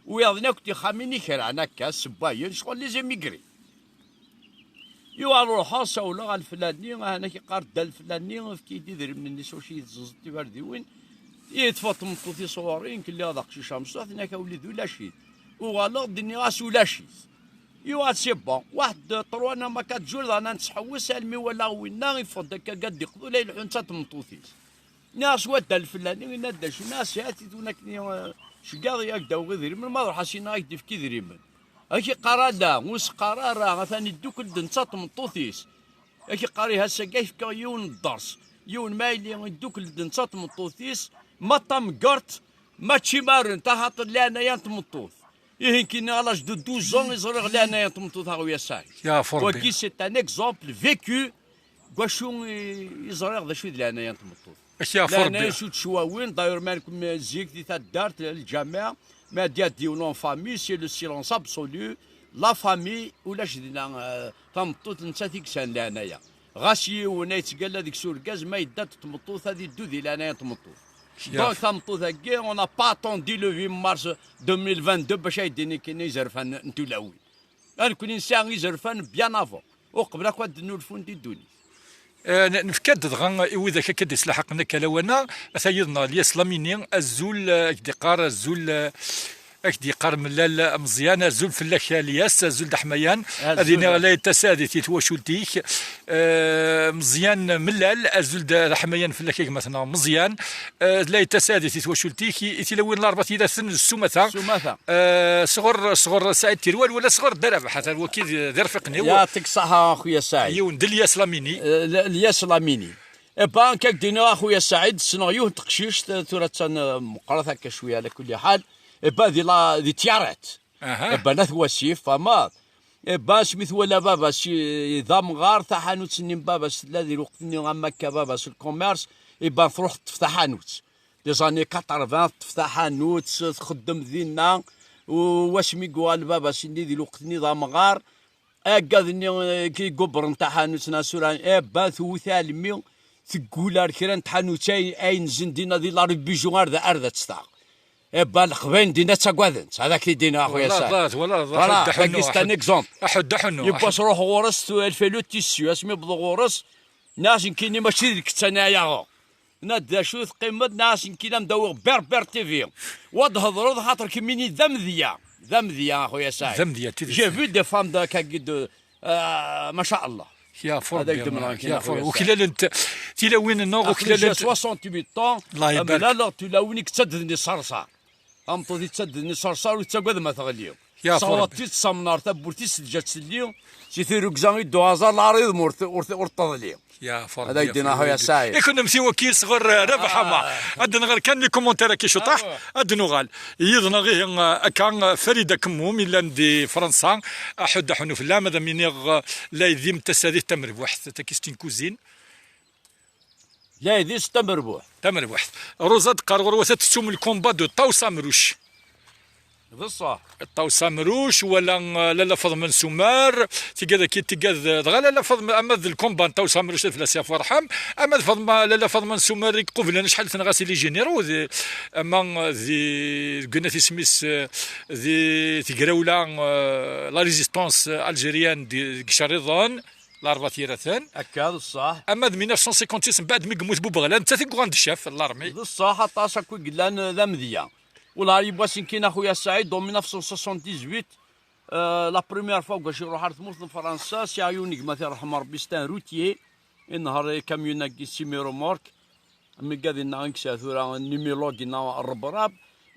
Wiyaḍ-nni akk tixxamin i kran akka, ssewwayen, ccɣel les émigrés. Yuɣal ruḥeɣ, sawleɣ ɣer leflani, ahan ak-iqqar dda leflani, efk-iyi-d idrimen-nni s wacu i tezzenzeḍ tibardiwin. Ihi teffeɣ tmeṭṭut-is ɣur-i, nekk lliɣ d aqcic amecṭuḥ, tenna-k a wlidi ulac-it. Uɣaleɣ-d, nniɣ-as ulac-it. Yuɣal c'est bon. Waḥed trois neɣ ma quatre jours, daɣen ad nettḥewwes, almi walaɣ winna, iffeɣ-d akka, gad iqḍu, la ileḥḥu netta d tmeṭṭut-is. Nniɣ-as wa dda leflani, yenna-d d acu, nniɣ-as ha-t-it win akken, eh, ceggaḍ i ak-d-awiɣ idrimen, ma d ruḥ-as inna ak-d-ifk idrimen. Ak-iqqar ala, ur s-qqar ara, atan iddukkel-d netta d tmeṭṭut-is. Ak-iqqar ihi ass-agi ak-fkeɣ yiwen n dders, yiwen ma yili iddukkel-d netta d tmeṭṭut-is, ma d tameggeṛt, ma d timaren, taxaṭer leɛnaya n tmeṭṭut. Ihi nekkini à l'âge de douze ans i ẓriɣ leɛnaya n tmeṭṭut, a xuya Saɛid. Yeɛfu Rebbi. Wagi c'est un exemple vécu. Deg wacu i, i ẓriɣ d acu i d leɛnaya n tmeṭṭut. Ak yeɛfu Rebbi. Leɛnaya s ucwawen, d'ailleurs, ma nekkni zik di taddart, lǧameɛ, ma d-yaddi yiwen en famille, c'est le silence absolu, la famille, ulac dinna, eh, tameṭṭut nettat i yesɛan leɛnaya. Ɣas yiwen ay yettgalla deg-s urgaz, ma yedda-d tmeṭṭut, ad iddu di leɛnaya n tmeṭṭut. Yeɛfu. Donc, tameṭṭut-agi, on n'a pas attendu le huit mars deux mille vingt-deux bac ay d-ini kini izerfan n tulawin. A nekkni nesɛa izerfan bien avant, uqbel akk ad d-nnulfun di ddunit. Eh, n-, nefka-d dɣa i widak akka d-islaḥaqen akka lawan-a, ata yid-neɣ Lyes Lamini, azul, eh, ak-d-iqqar, azul, eh, Ak-d-yeqqar Mellal Meẓyan, azul fell-ak a Lyas, azul d aḥmayan. Ad iniɣ la yettasadit i twacult-ik. Eh, Meẓyan Mellal, azul d aḥmayan fell-ak a gma-tneɣ Meẓyan. Eh, la yettasadit i twacult-ik, i, i tilawin n Larebɛa Yiraten s umata. S umata. Eh, sɣur, sɣur Saɛid Tirwal wala sɣur Dda Rabeḥ, atan waki d, d irfiqen-iw. Yeɛṭik ṣṣeḥḥa a xuya Saɛid. Yiwen d Lyas Lamini. Eh, L-, Lyas Lamini. Eh ben, akka k-d-iniɣ a xuya Saɛid, ssneɣ yiwet n teqcict, eh, tura attan, eh, meqqret akka cwiya, ɛla kulli ḥal. Eh ben, di la, di Tyaret. Aha. Eh ben, at Wasif, fehmeḍ. Eh ben, asmi twala baba-s i, d amɣar, taḥanut-nni n baba-s tella di lweqt-nni am akka baba-s lkumers, eh ben, truḥ teṭṭef taḥanut. Des années quatre-vingts, teṭṭef taḥanut, txeddem dinna, u wasmi yuɣal baba-s-nni di lweqt-nni d amɣar, agad-nni, eh, i yeggubbren taḥanut n Asura, eh ben, tewwet almi, teggul ar kra n tḥanut ay, ay nzen dinna di la rue Bugeaud ar da, ar da tt-taɣ. Eh ben, Leqbayel dinna ttagaden-tt, ad ak-t-id-iniɣ a xuya Saɛid. Twalaḍ, twalaḍ, voilà, aḥuddu aḥunnu, tagi c'est un exemple. Aḥuddu aḥunnu, yiwwas ruḥ ɣur-s, tu-, elle fait le tissu, asmi yewweḍ ɣur-s, nniɣ-as nekkini mačči d kečč ana yaɣeɣ. Nniɣ-d d acu teqqimeḍ, nniɣ-as nekkini am d-awiɣ Berber T V. Wa d-hedreḍ, xaṭer kemmini d amedya. D amedya, a xuya Saɛid. D amedya, d tidet. J'ai vu des femmes de, kagi de, euh, maca Allah. Ya fur, ad ak-d-mleɣ, ya fur. Uklalent tilawin-nneɣ, uklalent. Soixante-huit ans, mlaleɣ tulawin i yettadden iṣerṣar. Tameṭṭut yettadden iṣerṣar ur tettagad ma teɣli. Sawaḍ-tt-id samnar tawwurt-is teǧǧa-tt telli, si tirugza i ddu aẓar laɛriḍ ur t-, ur t-, ur teḍli. Ya fur, ad ak-d-iniɣ a xuya Saɛid. I kunemti waki sɣur, eh, Rabaḥ Ḥama. Ad d-nɣer kan les commentaires-agi cuṭaḥ, ad d-nuɣal. Yid-neɣ ihi, eh, akka, eh, Farida Kemmum, yellan di Fransa. Aḥuddu aḥunnu fell-am, ad am-iniɣ, eh, la ydim tasadit tamerbuḥt, tagi c'est une cousine. La ydim tamerbuḥt. Tamerbuḥt. Rosa d-teqqar ɣur-wat ad tettum le combat de Ṭawes Amruc. D ṣṣeḥ. Ṭawes Amruc, wala, eh, Lalla Faḍma n Sumer, tigad-agi, tigad, eh, dɣa Lalla Faḍma, ama d lkumba n Ṭawes Amruc ad fell-as yafu rḥem, ama d Faḍma, Lalla Faḍma n Sumer i iqublen acḥal tenɣa si les généraux, di, ama, eh, di, deg unat isem-is, eh, di tegrawla, eh, la résistance algérienne di, deg Icerriḍen, Larebɛa Yiraten. Akka, d ṣṣeḥ. Ama d mille neuf cent cinquante-six, mbeɛd mi yemmut Bubeɣla, nettat i yuɣen d ccaf n l'armée. D ṣṣeḥ, aṭas akk i yellan, eh, d amedya. Wellah yiwwas nekkini a xuya Saɛid, en mille neuf cent soixante-dix-huit, euh, la première fois ugac iruḥ ar tmurt n Fransa, sɛiɣ yiwen n gma-t iṛḥem Ṛebbi, c'est un routier, inehheṛ ikamyun-agi semi-remorque, mi gad inna i yesɛa tura numilog inna ṛebrab,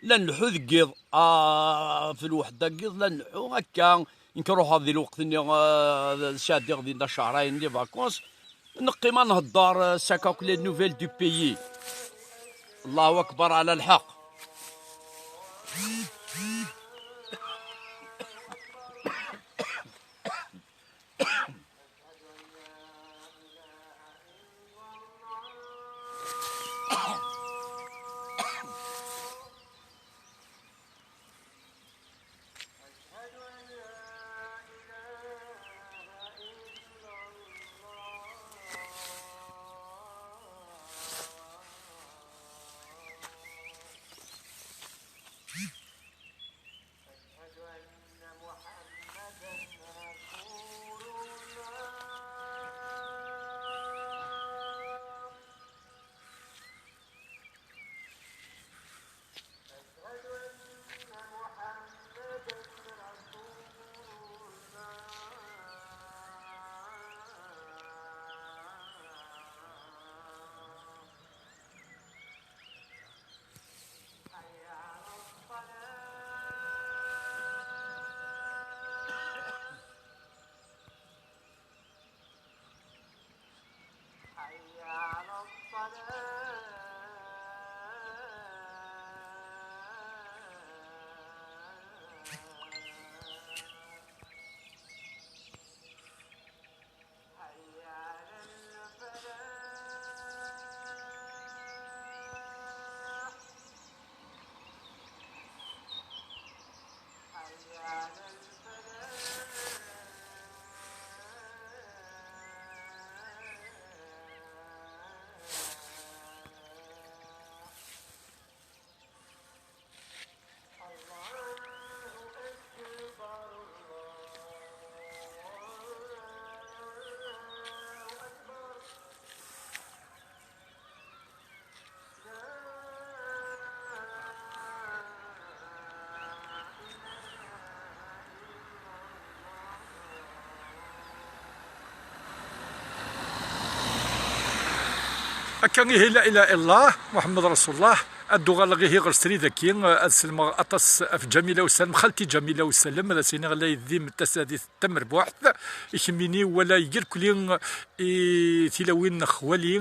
la nleḥḥu deg yiḍ, ah, fi lweḥda n yiḍ, la nleḥḥu akka, nekk ruḥeɣ di lweqt-nni, ah, sɛeddiɣ dinna cehrayen di vacances, neqqim ad nhedder, euh, c'est quoi les nouvelles du pays. Allahu akbar ɛla lḥeqq. Akka ihi, la ilaha illallah, Muḥemmed Rasulullah. Ad d-uɣaleɣ ihi ɣer srid-agi, ad selmeɣ aṭas ɣef Ǧamila Usalem, xalti Ǧamila Usalem, ad as-iniɣ la yeddim tasadit tamerbuḥt, i kemmini wala yirkli, i tilawin n xwali,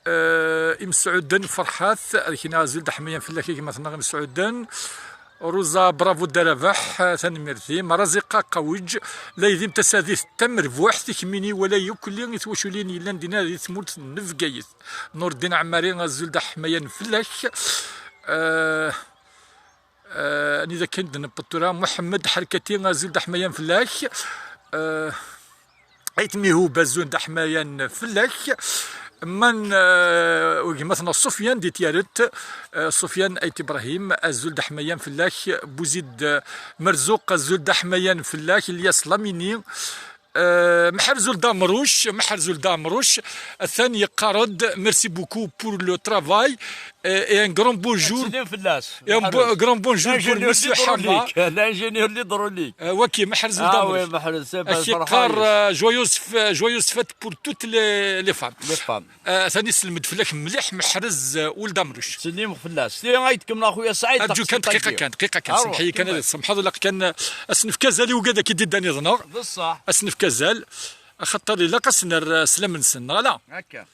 eh, Imesɛuden Ferḥat, ad k-iniɣ azul d aḥmayan fell-ak a gma-tneɣ Imesɛuden. Ruza, bravo Dda Rabeḥ, tanemmirt-im. Raziqa Qawij, la yeddim tasadit tamerbuḥt, i kemmini wala yirkli i twaculin yellan dinna di tmurt n Bgayet. Nurdin Ɛmari, azul d aḥmayan fell-ak. Eh, eh, anida kan d-newweḍ tura? Muḥemmed Ḥerkati, azul d aḥmayan fell-ak. Eh, Ayt Mihub, azul d aḥmayan fell-ak. Man, eh, gma-tneɣ Sufyan di Tyaret, eh, Sufyan Ayt Ibrahim, azul d aḥmayan fell-ak. Buzid, eh, Merzuq, azul d aḥmayan fell-ak. Ilyas Lamini, eh, Meḥrez Uld Amruc, Meḥrez Uld Amruc, atan yeqqar-d: merci beaucoup pour le travail, eh, et un grand bonjour. Ad tilim fell-as. Et un bo-, grand bonjour pour Monsieur Hama. L'ingénieur l'hydraulique. Euh, waki, Meḥrez Uld Amruc. Ah oui, Meḥrez, c'est pas... Ak-iqqar, euh, joyeuse f-, joyeuse fête pour toutes les, les femmes. Les femmes. Euh, atan yesselmed fell-ak mliḥ Meḥrez, euh, Uld Amruc. Ttsellimeɣ fell-as. Ti ay tkemmleḍ a xuya Saɛid. Arǧu kan dqiqa kan, dqiqa kan. Semmeḥ-iyi kan, ad tsemḥeḍ, ilaq kan, euh, ad s-nefk azal i wigad akka i d-iddan iḍneɣ. D ṣṣeḥ. Ad s-nefk azal, axaṭer ilaq ad s-nerr, euh, sslam-nsen, neɣ ala? Akka.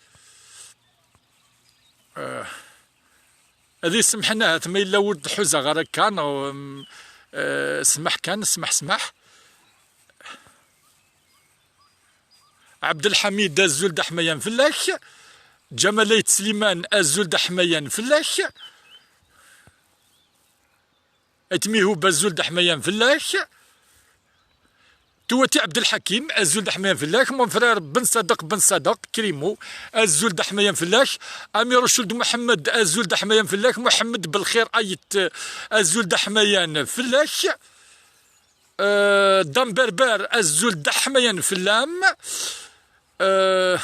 Euh, Ad iyi-semḥen ahat ma yella ur d-ḥuzaɣ ara akka, neɣ, mm, eh, smaḥ kan, smaḥ, smaḥ. Ɛebdelḥamid, azul d aḥmayan fell-ak. Ǧamal Ayt Sliman, azul d aḥmayan fell-ak. Ayt Mihub, azul d aḥmayan fell-ak. Tuwati Ɛebdelḥakim, azul d aḥmayan fell-ak. Mon frère Ben Sadeq, Ben Sadeq Krimo, azul d aḥmayan fell-ak. Amiruc Uld Muḥemmed, azul d aḥmayan fell-ak. Muḥemmed Belxir Ayt, azul d aḥmayan fell-ak. Euh, Dan Berber, azul d aḥmayan fell-am. Euh,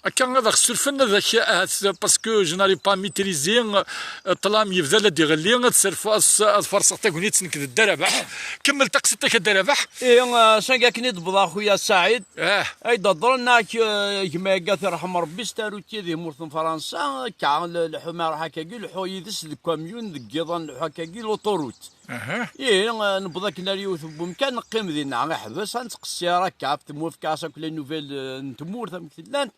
Akka ad aɣ-surfen, ad ak-, ahat, parce que je n'arrive pas à maîtriser, euh, ṭṭlam yebda la d-iɣelli, ad serf-, ad s-, ad farṣeɣ tagnit nekk d Dda Rabaḥ. Kemmel taqsiṭ-ik a Dda Rabaḥ. Ihi, euh, s anga akken i d-wwḍeɣ a xuya Saɛid. Ah. Ay d-hedren ak, euh, gma-agi ad t-irḥem Rebbi, s tarut-i di tmurt n Fransa, akka, l-, lḥu ma iruḥ akkagi, lḥu yid-s deg kamyun, deg yiḍan, lḥu akkagi, l'autoroute. Aha. Ihi, eh, newweḍ akken ar yiwet n wemkan, neqqim dinna, iḥbes, ad nettqessir akka ɣef tmurt, ɣas akk les nouvelles, eh, n tmurt, amek llant.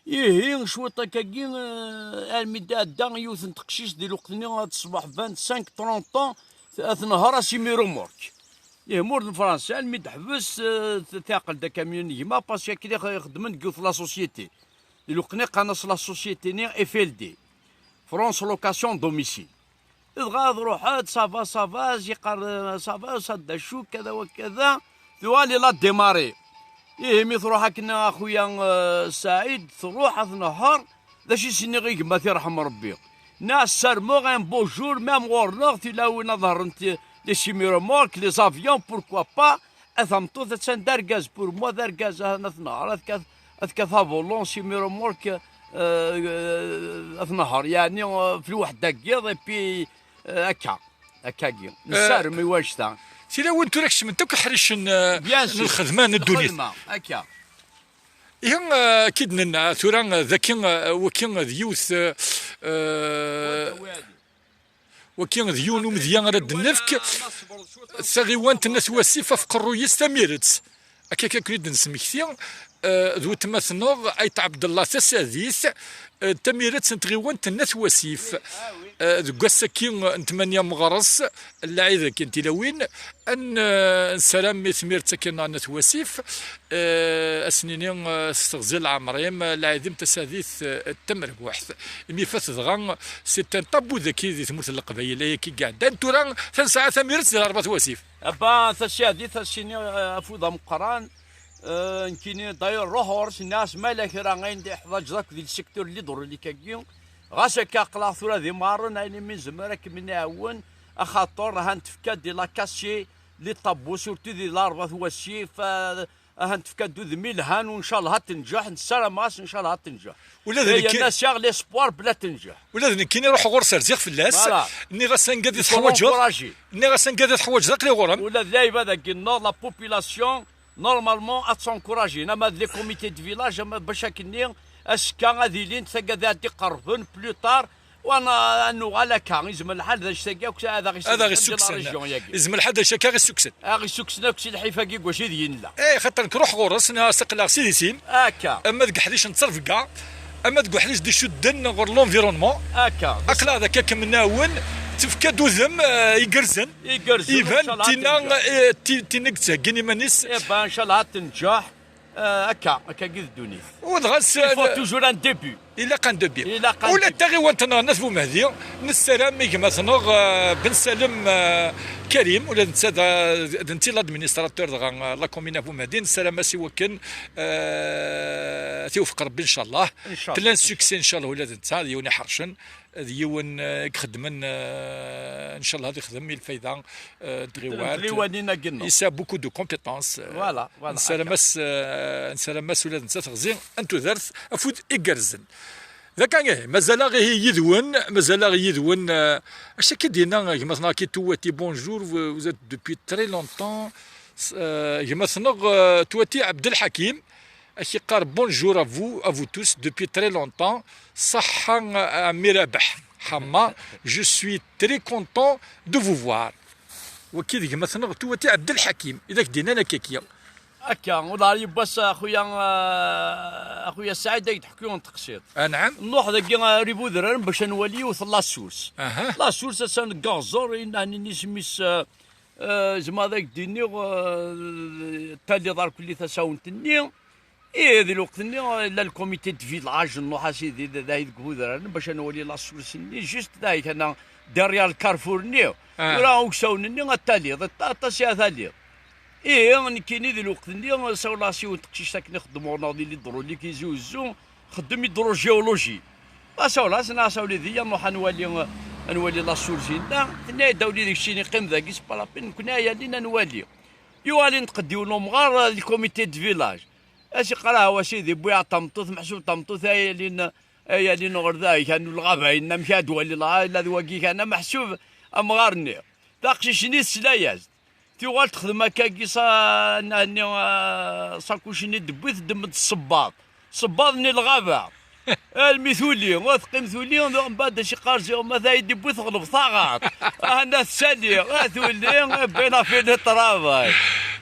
Ihi, cwiṭ akkagi, eh, armi d-tɛedda yiwet n teqcict di lweqt-nni, ad teṣbeḥ vingt-cinq, trente ans, ad tenher asimi remorque. Ihi, mur n Fransa, armi d-teḥbes, eh, t-, teɛqel-d akamyun n gma, parce que akken i x-, ixeddmen deg yiwet la société. Di lweqt-nni qqaren-as la société-nni F L D, France Location Domicile. Dɣa truḥ-d, ça va, ça va, as-yeqqar, ça va, ça d acu, kada wa kada, tuɣal il a démarré. Ihi mi truḥ akken a xuya, eh, Saɛid, truḥ ad tnehheṛ, d acu i s-nniɣ i gma-t irḥem Rebbi? Nniɣ-as ssarmeɣ un beau jour, même ɣur-neɣ tilawin ad nehṛent les semi-remorques, les avions, pourquoi pas, a tameṭṭut attan d argaz, pour moi d argaz, ahan ad tnehheṛ, ad tkat, ad tkat à volant, semi-remorque, euh, euh, ad tnehheṛ, yeɛni, euh, f lweḥda n yiḍ, et puis, euh, akka, akkagi. Nessarem i wannect-a. Tilawin tura kecment akk iḥricen, euh, bien sûr, n lxedma n ddunit. Lxedma, akka. Ihi, euh, akka i d-nenna, tura, euh, daki, euh, waki, euh, d yiwet, euh, Waki d yiwen umedya ara d-nefk, taɣiwant n At Wasif ɣef qerruy-is Tamiret. Akka kan i d-nesmekti, eh, d weltma-tneɣ Ayt Ɛebdellah Tasadit, eh, Tamiret n tɣiwant n At Wasif. Eh, deg wass-agi n tmanya meɣres, lɛid-agi n tilawin, ad n-, eh, nessaram i Tmiret-agi n At Wasif, eh, ad s-nini, eh, s teɣzi n leɛmer-im, eh, lɛid-im Tasadit, eh, d tamerbuḥt. Imi fat dɣa, c'est un tabou daki di tmurt n Leqbayel, ayagi i iɛeddan. Tura, ta nesɛa Tamiret di Lɛerba n At Wasif. Abba, tasadit, ad s-iniɣ, eh, afud ameqqran, eh, nekkini, d'ailleurs, ruḥ ɣur-s, nniɣ-as ma yella kra ayen d-iḥtaǧeḍ akk di le secteur n l'hydraulique-agi, ɣas akka aql-aɣ tura d imaṛen, ayen imi nezmer ad kem-nɛawen, axaṭer ahan tefka-d di la cassé, les tabous, surtout di Lɛerba n At Wasif, eh, Ahan tefka-d udem ilhan, u ncallah ad tenǧeḥ, nessaram-as ncallah ad tenǧeḥ. Ula d nekki. Nasiɣ l'espoir bla tenǧeḥ. Ula d nekkini ruḥeɣ ɣur-s, rziɣ fell-as. Voilà. Nniɣ-as anga d teḥwaǧeḍ. Nniɣ-as anga d teḥwaǧeḍ, aql-i ɣur-m. Ula d lɛibad-agi nneɣ, la population, normalement, ad tencouragi. Ama d les comités de village, ama bac akken-nni, Azekka ad ilint tagad ad d-iqerben plus tard, wa n-, ad nuɣal akka. Izmer lḥal d anect-agi akk ad aɣ-issukksen. Ad aɣ-issukksen. Izmer lḥal d anect-agi ad aɣ-issukksen. Ad aɣ-issukksen akk si lḥif-agi deg wacu i d-yenna. Eh, xaṭer nekk ruḥ ɣur-s, nniɣ-as aql-aɣ s idis-im. Akka. Ama deg uḥric n ttrebga, ama deg uḥric d-icudden ɣer l'environnement. Akka. Aql-aɣ d akka kem-nawen, tefka-d udem, eh, igerrzen. Igerrzen, iban inchallah, tinna, eh, ti-, tinna i yettheggin iman-is. Eh ben, inchallah, tenǧeḥ. Eh, akka, akka i d ddunit. U dɣa s-, il faut toujours un début. Ilaq un début. Ilaq un début. Ula d taɣiwant-nneɣ n At Bumehdi, nessaram i gma-tneɣ, eh, Ben Salem, eh, Karim, ula d netta d, d netta i l'administrateur dɣa, eh, la commune At Bumehdi, nessaram-as i wakken, eh, ad t-iwefeq Rebbi, inchallah. Inchallah. Plein succès, inchallah, ula d netta, d yiwen iḥercen. D yiwen, eh, i ixeddmen, eh, ncallah ad ixdem i lfayda, eh, n tɣiwant. Tɣiwanin-agi-nneɣ. Il a beaucoup de compétences, eh, voilà, voilà, nessaram-as, eh, nessaram-as ula d netta teɣzi n tudert afud igerrzen. D akka ihi, mazal-aɣ ihi yid-wen, mazal-aɣ yid-wen, eh, acu akka i d-yenna gma-tneɣ Aki Tuwati, bonjour, vous, vous êtes depuis très longtemps, s-, eh, gma-tneɣ, eh, Tuwati Abdelhakim, Ad k-yeqqar bonjour à vous, à vous tous, depuis très longtemps. Ṣaḥḥa a mmi Rabeḥ Ḥamma, je suis très content de vous voir. Waki d gma-tneɣ Tuwati Ɛebdelḥakim, i d ak-d-yennan akka-ki. Akka, uḍar yiwwas a xuya, a xuya Saɛid, ad k-d-ḥku yiwen teqsiḍt. Anɛam. Nruḥ dagi, a, ɣer Ibudrar bac ad nwali yiwet n la source. Aha. La source, attan deg Aɣẓer, inna-, isem-is, a, Eh, zemreɣ ad ak-d-iniɣ, eh, taliḍ ar kulli tasawent-nni. Ih, di lweqt-nni, eh, la le comité de village, nruḥ a sidi, d, d, dahi deg Budrar, bac ad nwali la source-nni, juste dahi kan derrière le carrefour-nni. Ah. Tura uksawen-nni ad taliḍ, at-, aṭas i ad taliḍ. Ih, nekkini di lweqt-nni, sawleɣ-as i yiwet teqcict akken ixeddem ɣur-neɣ di l'hydraulique, Tizi Uzzu, xeddem hydrogéologie. Asawel-as, nniɣ-as a wlidi, nruḥ ad nwali, ad nwali la source-inna. Tenna-yi-d a wlidi, keččini qqim dagi, c'est pas la peine, nekkni ad yalin ad nwali. Yuɣal inṭeq-d yiwen umɣar, eh, di le comité de village. As-iqqar, ah, a sidi, wwiɣ tameṭṭut, meḥsub tameṭṭut ad yalin, ad yalin ɣer da, kan lɣaba-inna, amek ad d-wali la, la d wagi kan, meḥsub amɣar-nni. Taqcict-nni tesla-yas-d. Tuɣal texdem akkagi sa-, nni, ah, sakuc-nni d-tewwi, teddem-d ṣṣebbaḍ. Ṣṣebbaḍ-nni lɣaba. Almi tuli, ah, teqqim tuli, mbeɛd acu iqqar ziɣ ma tayi d-tewwi teɣleb taɣaṭ. Ah, nna tsali, ah, tuli, ah, ben a fait le travail.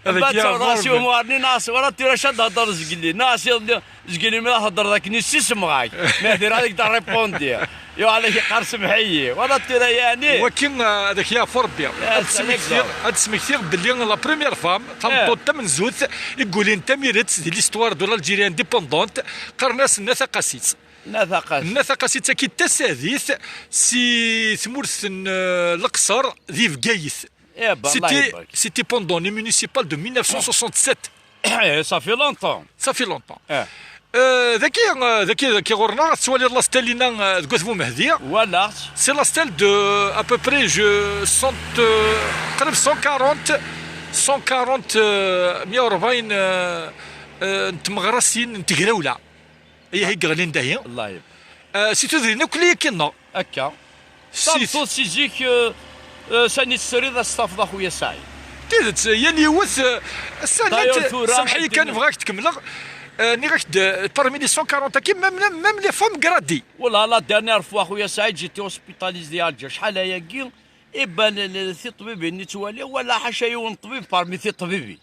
Mbeɛd sawleɣ-as i umɣar-nni, nniɣ-as, wala tura acu ad d-thedreḍ zgelli, nniɣ-as iḍelli, zgelli mi d-thedreḍ akken i ssisemɣ-ak. Ma tira ad k-d-répondre. Yuɣal ak-iqqar semmeḥ-iyi. Wala tura yeɛni. Waki, eh, ad ak-yeɛfu Rebbi. Ad d-smektiɣ, ad d-smektiɣ belli la première femme, tameṭṭut tamenzut i yulin tamirt di l'histoire de l'Algérie indépendante, qqaren-as Nna Taqasit. Nna Taqasit. Nna Taqasit-agi d tasadit si tmurt n, eh, Leqṣer di Bgayet. Eh ben, Allah ibarek. C'était, c'était pendant les municipales de mille neuf cent soixante-sept. Eh, ça fait longtemps. Ça fait longtemps. Eh. Euh, daki, euh, daki, daki ɣur-neɣ, tettwaliḍ la stèle-inna, euh, deg At Bumehdi. Voilà. C'est la stèle de, à peu près, je sens, euh, qrib cent quarante, cent quarante, euh, meyya u rebɛin, euh, euh, n tmeɣrasin n tegrawla. Ay, ay yeɣlin dahi. Allah yeb-, eh, si tudrin akk-nni yakk-nneɣ. Akka. Si tameṭṭut si zik, eh, eh, sani tesriḍ ad s-tafeḍ a xuya Saɛid. Tidet, yal yiwet, eh, sani. D'ailleurs, tura samḥ-iyi kan, bɣiɣ ad k-d-kemmleɣ. Eh, nniɣ-ak-d, eh, parmi les cent quarante-agi, même, même, même les femmes gradées. Wala, la dernière fois, a xuya Saɛid, j'étais hospitalisé à Alger. Acḥal ayagi, iban, eh, tiṭbibin i ttwaliɣ, wala ḥaca yiwen ṭbib parmi tiṭbibin.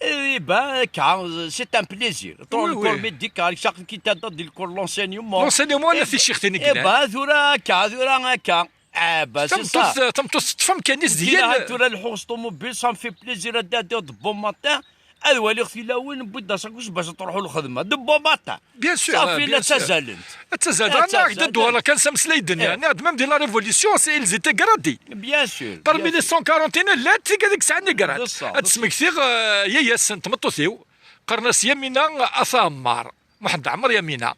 Eh ben, akka, c'est un plaisir. Oui, oui. Le corps médical, chaque qui t'attend, le corps, l'enseignement. L'enseignement, eh ben, tura akka, tura akka. Eh ben, c'est ça. Tameṭṭut, tameṭṭut teṭṭef amkan-is d yal. Tura lḥuɣ s ṭumubil, ça me fait plaisir ad d-ɛeddiɣ de bon matin, ad waliɣ tilawin, wwiɣ-d asakuc bac ad truḥu lxedma. De bon matin. Bien sûr, ça fait, bien sûr. Ttazzalent. Ttazzalent. Ttazzalent. Nniɣ-ak-d ad d-uɣaleɣ kan s ameslay-d-nniɣ. Nniɣ-ak-d, même di la révolution, c'est, ils étaient gradés. Bien sûr. Parmi les cent quarante et un, llant tigad i yesɛan les grades. Ad d-smektiɣ, euh, yaya-s n tmeṭṭut-iw, qqaren-as Yamina At Ɛemmar. Muḥend Ɛmer Yamina.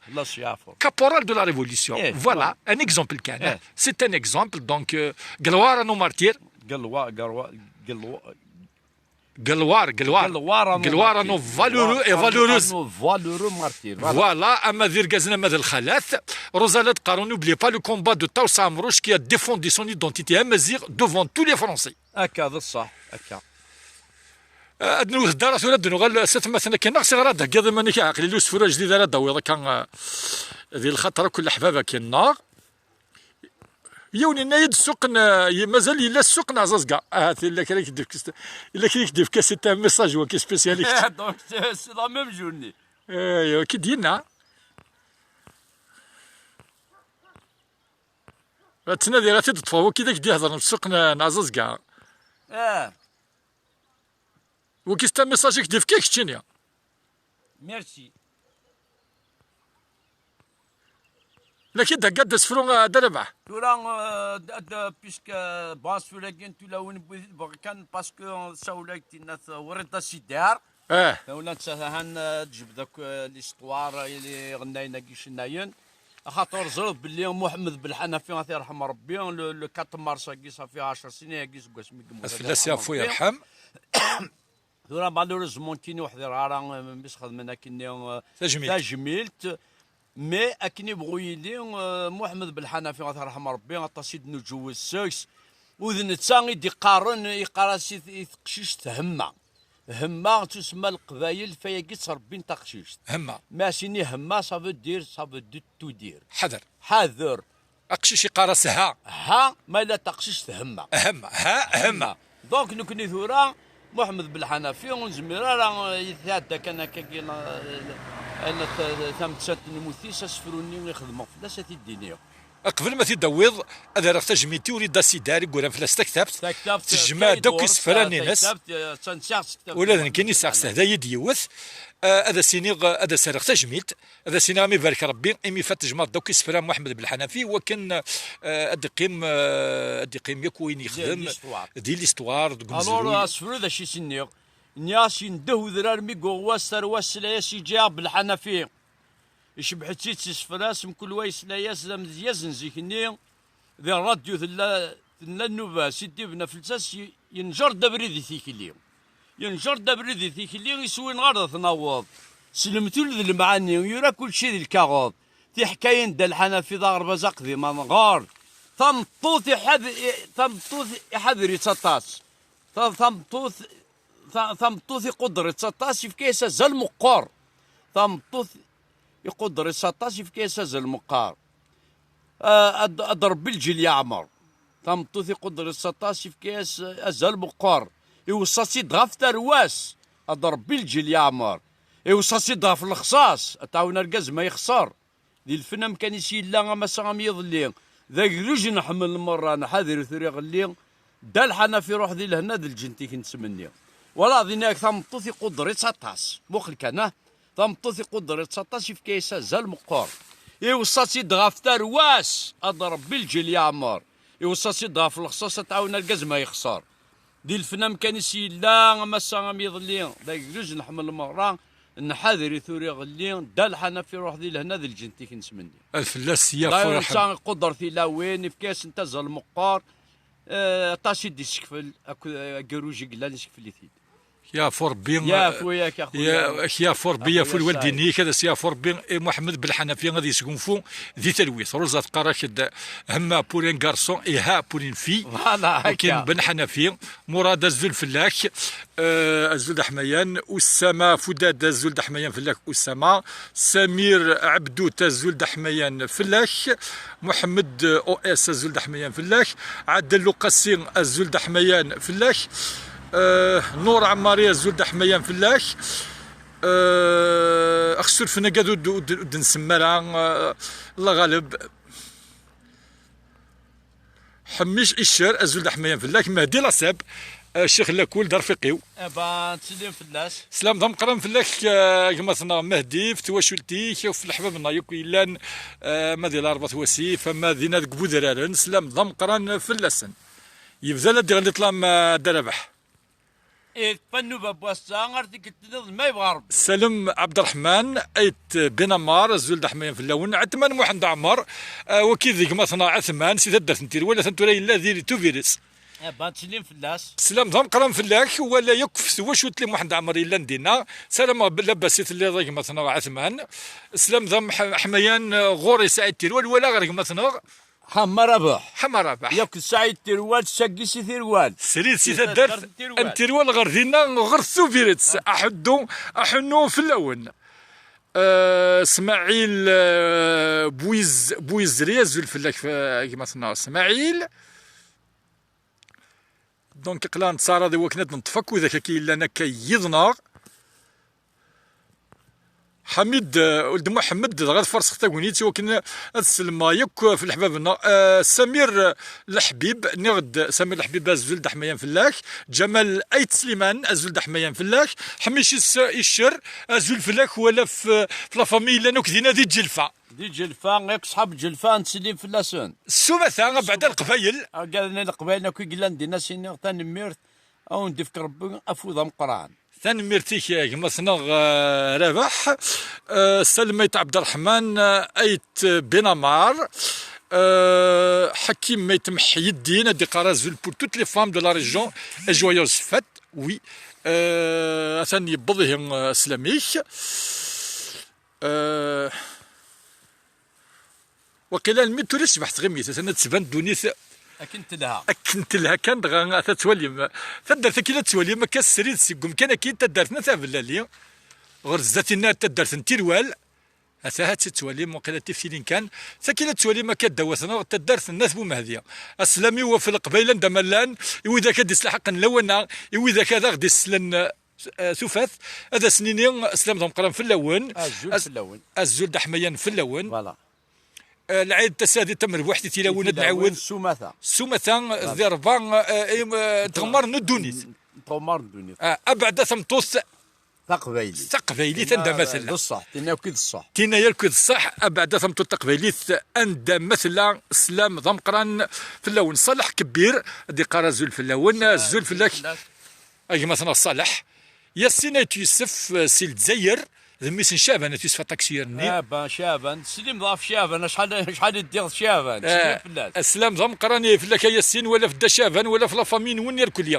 Caporal de la révolution. Voilà, un exemple kan. C'est un exemple, donc, euh, gloire à nos martyrs. Gloire, gloire, gloire. Gloire, gloire. Gloire à nos valeureux et valeureuses. Gloire à nos valeureux martyrs, voilà. Voilà, ama d irgazen ama d lxalat. Rosa la d-qqaren, n'oublie pas le combat de Taous Amrouche qui a défendu son identité amazigh devant tous les Français. Akka, d ṣṣeḥ, akka. Ad nwet ddara tura, ad nuɣal s atmaten akken, neɣ s iɣra d-heggiḍ iman-ik, aql-i usefru ajdid ara d-tawiḍ akka, eh, di lxaṭer akk n leḥbab akken, neɣ? Yiwen yenna-yi-d ssuq n, eh, mazal yella ssuq n Ɛẓaẓga. Ahat yella kra i k-d-ifka s-, yella kra i k-d-ifka, c'est un message waki spécial i kečč. Donc, c'est, c'est la même journée. Aywa, ki d-yenna. Ad ttnadiɣ ad t-id-ṭṭfeɣ, waki d ak-d-ihedren ssuq n, n Ɛẓaẓga. Ah. Waki c'est un message i k-d-ifka keččini. Merci. Laki d-hegga-d asefru, a Dda Rabaḥ. Tura, euh, d, d, puisque, euh, bon, asefru-agi n tulawin n Buyid, bɣiɣ kan, parce que, euh, sawla tinna, euh, Wrida Sidar. Eh. Tawla n Sahan, euh, tjebd akk, euh, l'histoire, euh, iɣennayen-agi icennayen. Axaṭer ẓriɣ belli Muḥemmed Belḥanafi, ad t-yerḥem Rebbi, le, le quatre mars-agi, safi ɛecr snin-agi seg wasmi i yemmut, ad fell-as yaɛfu yerḥem. Tura, malheureusement, kini ur ḥdireɣ ara, euh, mi s-xedmen akkenni, euh, tajmilt. Tajmilt. Mais akken ibɣu yili, euh, Muḥemmed Belḥanafi, ad t-yerḥem Rebbi, aṭas i d-nuǧewwed seg-s. U d netta i d-iqqaren, iqqar-as i t-, i teqcict Hemma. Hemma, tusemma Leqbayel, fayagi ttrebbin taqcict. Hemma. Ma as-ini Hemma, ça veut dire, ça veut dire tout dire. Ḥader. Ḥader. Aqcic iqqar-as ha. Ha, ma yella taqcict Hemma. Hemma, ha, Hemma. Donc, nekni tura, Muḥemmed Belḥanafi, ur nezmir ara, eh, i tɛedda kan akkagi, eh, eh, eh, tamettant n lmut-is, asefru-nni i xedmeɣ fell-as, ad t-id-iniɣ. Qbel ma t-id-tawiḍ, ad rreɣ tajmilt i Wrida Sidar i yuran fell-as taktabt. Taktabt, tejmeɛ-d akk isefran-ines. Taktabt, eh, attan sɛiɣ-tt, taktabt. Ula d nekkini sɛiɣ-tt, tehda-yi-d yiwet. Eh, ad as-iniɣ, eh, ad as-rreɣ tajmilt. Ad as-iniɣ am ibarek Rebbi, imi fa tejmeɛ-d akk isefra n Muḥemmed Belḥanafi, wakken, eh, ad d-iqqim, eh, ad d-iqqim yakk wayen yexdem di l'histoire, deg umezruy. Alors, asefru d acu i s-nniɣ? Nniɣ-as yendeh udrar mi yuɣ wass, tarwa tesla-yas iǧiɣ Belḥanafi. Icebbeḥ-itt-id s isefra-s, mkul wa yesla-yas d amedyaz n zik-nni. Di ṛṛadyu tella, tella nnuba, Sidi Bnafelsas y-, yenǧer-d abrid i tikli. Yenǧer-d abrid i tikli, iswi nɣer d at-naweḍ. S lemtul d lemɛani, yura kulci di lkaɣeḍ. Tiḥkayin n Dda Lḥanafi d aɣerbaz aqdim amɣar. Tameṭṭut iḥad-, i-, tameṭṭut iḥader-itt aṭas. Ta-, tameṭṭut, ta-, tameṭṭut iquder-itt aṭas, yefka-yas azal meqqer. Tameṭṭut iquder-itt aṭas, yefka-yas azal meqqer. Ah, ad, ad Rebbi lǧil yeɛmer. Tameṭṭut iquder-itt aṭas, yefka-yas azal meqqer. Iweṣṣa-tt-id ɣef tarwa-s, ad Rebbi lǧil yeɛmer. Iweṣṣa-tt-id ɣef lexṣaṣ, ad tɛawen argaz ma yexṣer. Di lfen amkan-is yella, am ass-a am yiḍelli. D agluj nḥemmel merra, nḥader ur turi ɣelli. Dda Lḥanafi, ruḥ di lehna, d lǧent-ik n ttmenni. Wala, dinna tameṭṭut iquder-itt aṭas. Muqel kan, ah. Tameṭṭut iquder-itt aṭas, yefka-yas azal meqqer. Iweṣṣa-tt-id ɣef tarwa-s, ad Rebbi lǧil yeɛmer. Iweṣṣa-tt-id ɣef lexṣaṣ, ad tɛawen argaz ma yexṣer. Di lfen amkan-is yella, am ass-a am yiḍelli. D agluj nḥemmel merra, nḥader ur turi ɣelli. Dda Lḥanafi, ruḥ di lehna, d lǧent-ik n ttmenni. Ad fell-as yaf. Dayur, netta iquder tilawin, yefka-yasent azal meqqer. Eh, aṭas i d-isekfel, akked, eh, agerruj i yellan, isekfel-it-id. Yaɛfu Rebbi, yaɛfu yak, a xuya. Ya-, yaɛfu Rebbi, a yaɛfu xuya lwaldin-ik, ad as-yaɛfu Rebbi i Muḥemmed Belḥanafi, ad yesgunfu di talwit. Rosa teqqar-ak-d, Hemma pour un garçon et ha pour une fille. Voilà, akin akka. Belḥanafi, Murad, azul fell-ak, eh, azul d aḥmayan, Oussama Foudad, azul d aḥmayan fell-ak, Oussama, Samir Abdout, azul d aḥmayan fell-ak, Muḥemmed O S, azul d aḥmayan fell-ak. Ɛadel Uqasi, azul d aḥmayan fell-ak. Eh, Nur Ɛmari, azul d aḥmayan fell-ak. Eh, axsurfen-agi ad ur d-, ur d-, ur d-nsemmi ara, eh, Allah ɣaleb. Ḥemmic Iccer, azul d aḥmayan fell-ak. Mehdi Laseb, eh, ccix lakul d arfiq-iw. Eh ben, ttsellim fell-as. Slam d ameqqran fell-ak, eh, gma-tneɣ Mehdi, f twacult-ik, f leḥbab-nneɣ yakk yellan, eh, ama di Larebɛa n Wasif, ama dinna deg Budraren, slam d ameqqran fell-asen. Yebda la d-iɣelli ṭṭlam, eh, Dda Rabeḥ. Eh, pa nnuba n wass-a, ar tikkelt nniḍen ma yebɣa Rebbi. Salem Abderrahman, Ayt Ben Ammar, azul d aḥmayan fell-awen. Ɛetman Muḥend Ɛmer, eh, waki d gma-tneɣ Ɛetman, si taddart n Tirwal, atan tura yella di Tubiret. Eh ben, ttsellim fell-as. Slam d ameqqran fell-ak, wala yakk f twacult n Muḥend Ɛmer yellan dinna. Sarameɣ labas i telliḍ a gma-tneɣ Ɛetman. Slam d am-, ḥmayan, eh, ɣur-i Saɛid Tirwal, wala ɣer gma-tneɣ. Ḥama Rabeḥ. Ḥama Rabeḥ. Yakk Saɛid Tirwal, sagi si Tirwal. Srid si taddart n Tirwal. Tirwal ɣer dinna, ɣer Tubiret. Aḥuddu, aḥunnu fell-awen. Euh, Smaɛil, euh, Bouiz-, Bouizri, azul fell-ak, f-, gma-tneɣ Smaɛil. Donc, aql-aɣ nettɛaraḍ i wakken ad neṭṭef akk widak akka yellan akka yid-neɣ. Ḥamid, eh, Uld Muḥemmed, dɣa ad farseɣ tagnit i wakken ad sellmeɣ yakk f leḥbab-nneɣ. Eh, Samir, eh, Leḥbib, nniɣ-d Samir Leḥbib, azul d aḥmayan fell-ak. Ǧamal Ayt Sliman, azul d aḥmayan fell-ak. Ḥmicis Iccer, azul fell-ak, wala f, f la famille yellan akk dinna di Ǧelfa. Di Ǧelfa, yakk ṣḥab Ǧelfa, nettsellim fell-asen. S umata, abeɛda Leqbayel. Agaden i Leqbayel akk i yellan dinna, s-iniɣ tanemmirt, a wen-d-ifk Rebbi afud ameqqran. Tanemmirt-ik, a gma-tneɣ, eh, Rabaḥ. Eh, Salem Ayt Ɛebderreḥman, eh, Ayt Benamar. Eh, Ḥakim Ayt Meḥyeddin, ad d-iqqar azul pour toutes les femmes de la région, et joyeuse fête, oui. Eh, atan yewweḍ ihi, eh, sslam-ik. Eh, Waqila almi tura tecbeḥ tɣimit, atan ad tban ddunit akken telha. Akken telha kan, dɣa ata tettwalim. Taddart akkin ad tettwalim akka srid seg umkan akkin, taddart n At Abellali. Ɣer zdat-inna taddart n Tirwal. Ata ad tettwalim, waqila tiftilin kan. Takkin ad tettwalim akka ddaw-atneɣ taddart n At Bumehdi. Aslam-iw ɣef Leqbayel anda ma llan, i widak ad d-islaḥaqen lawan-a, i widak ad aɣ-d-islen, eh, tufat, ad asen-nini slam d ameqqran fell-awen. Azul Az-, fell-awen. Azul d aḥmayan fell-awen. Voilà. Eh, lɛid tasaɛdit tamerbuḥt i tilawin ad nɛawed. S umata. S umata, di rebɛa, eh, im-, eh, n tɣemmar n ddunit. N tɣemmar n ddunit. Ah, abeɛda tameṭṭut taqbaylit. Taqbaylit, anda ma tella. D ṣṣeḥ, tinna akk i d ṣṣeḥ. Tinna akk i d ṣṣeḥ, abeɛda tameṭṭut taqbaylit, anda ma tella, slam d ameqqran fell-awen. Ṣaleḥ Kbir, ad iqqar azul fell-awen, azul fell-ak. A gma-tneɣ Ṣaleḥ. Yasin Ayt Yusef, eh, si Lezzayer, d mmi-s n Caɛban At Yusef aṭaksiyir-nni. Ah, ben, Caɛban, slim ɣef Caɛban, acḥal, acḥal i ddiɣ d Caɛban, slim fell-as. Slam d ameqqran i fell-ak a Yasin, wala f Dda Caɛban, wala f la famille-nwen irkelli.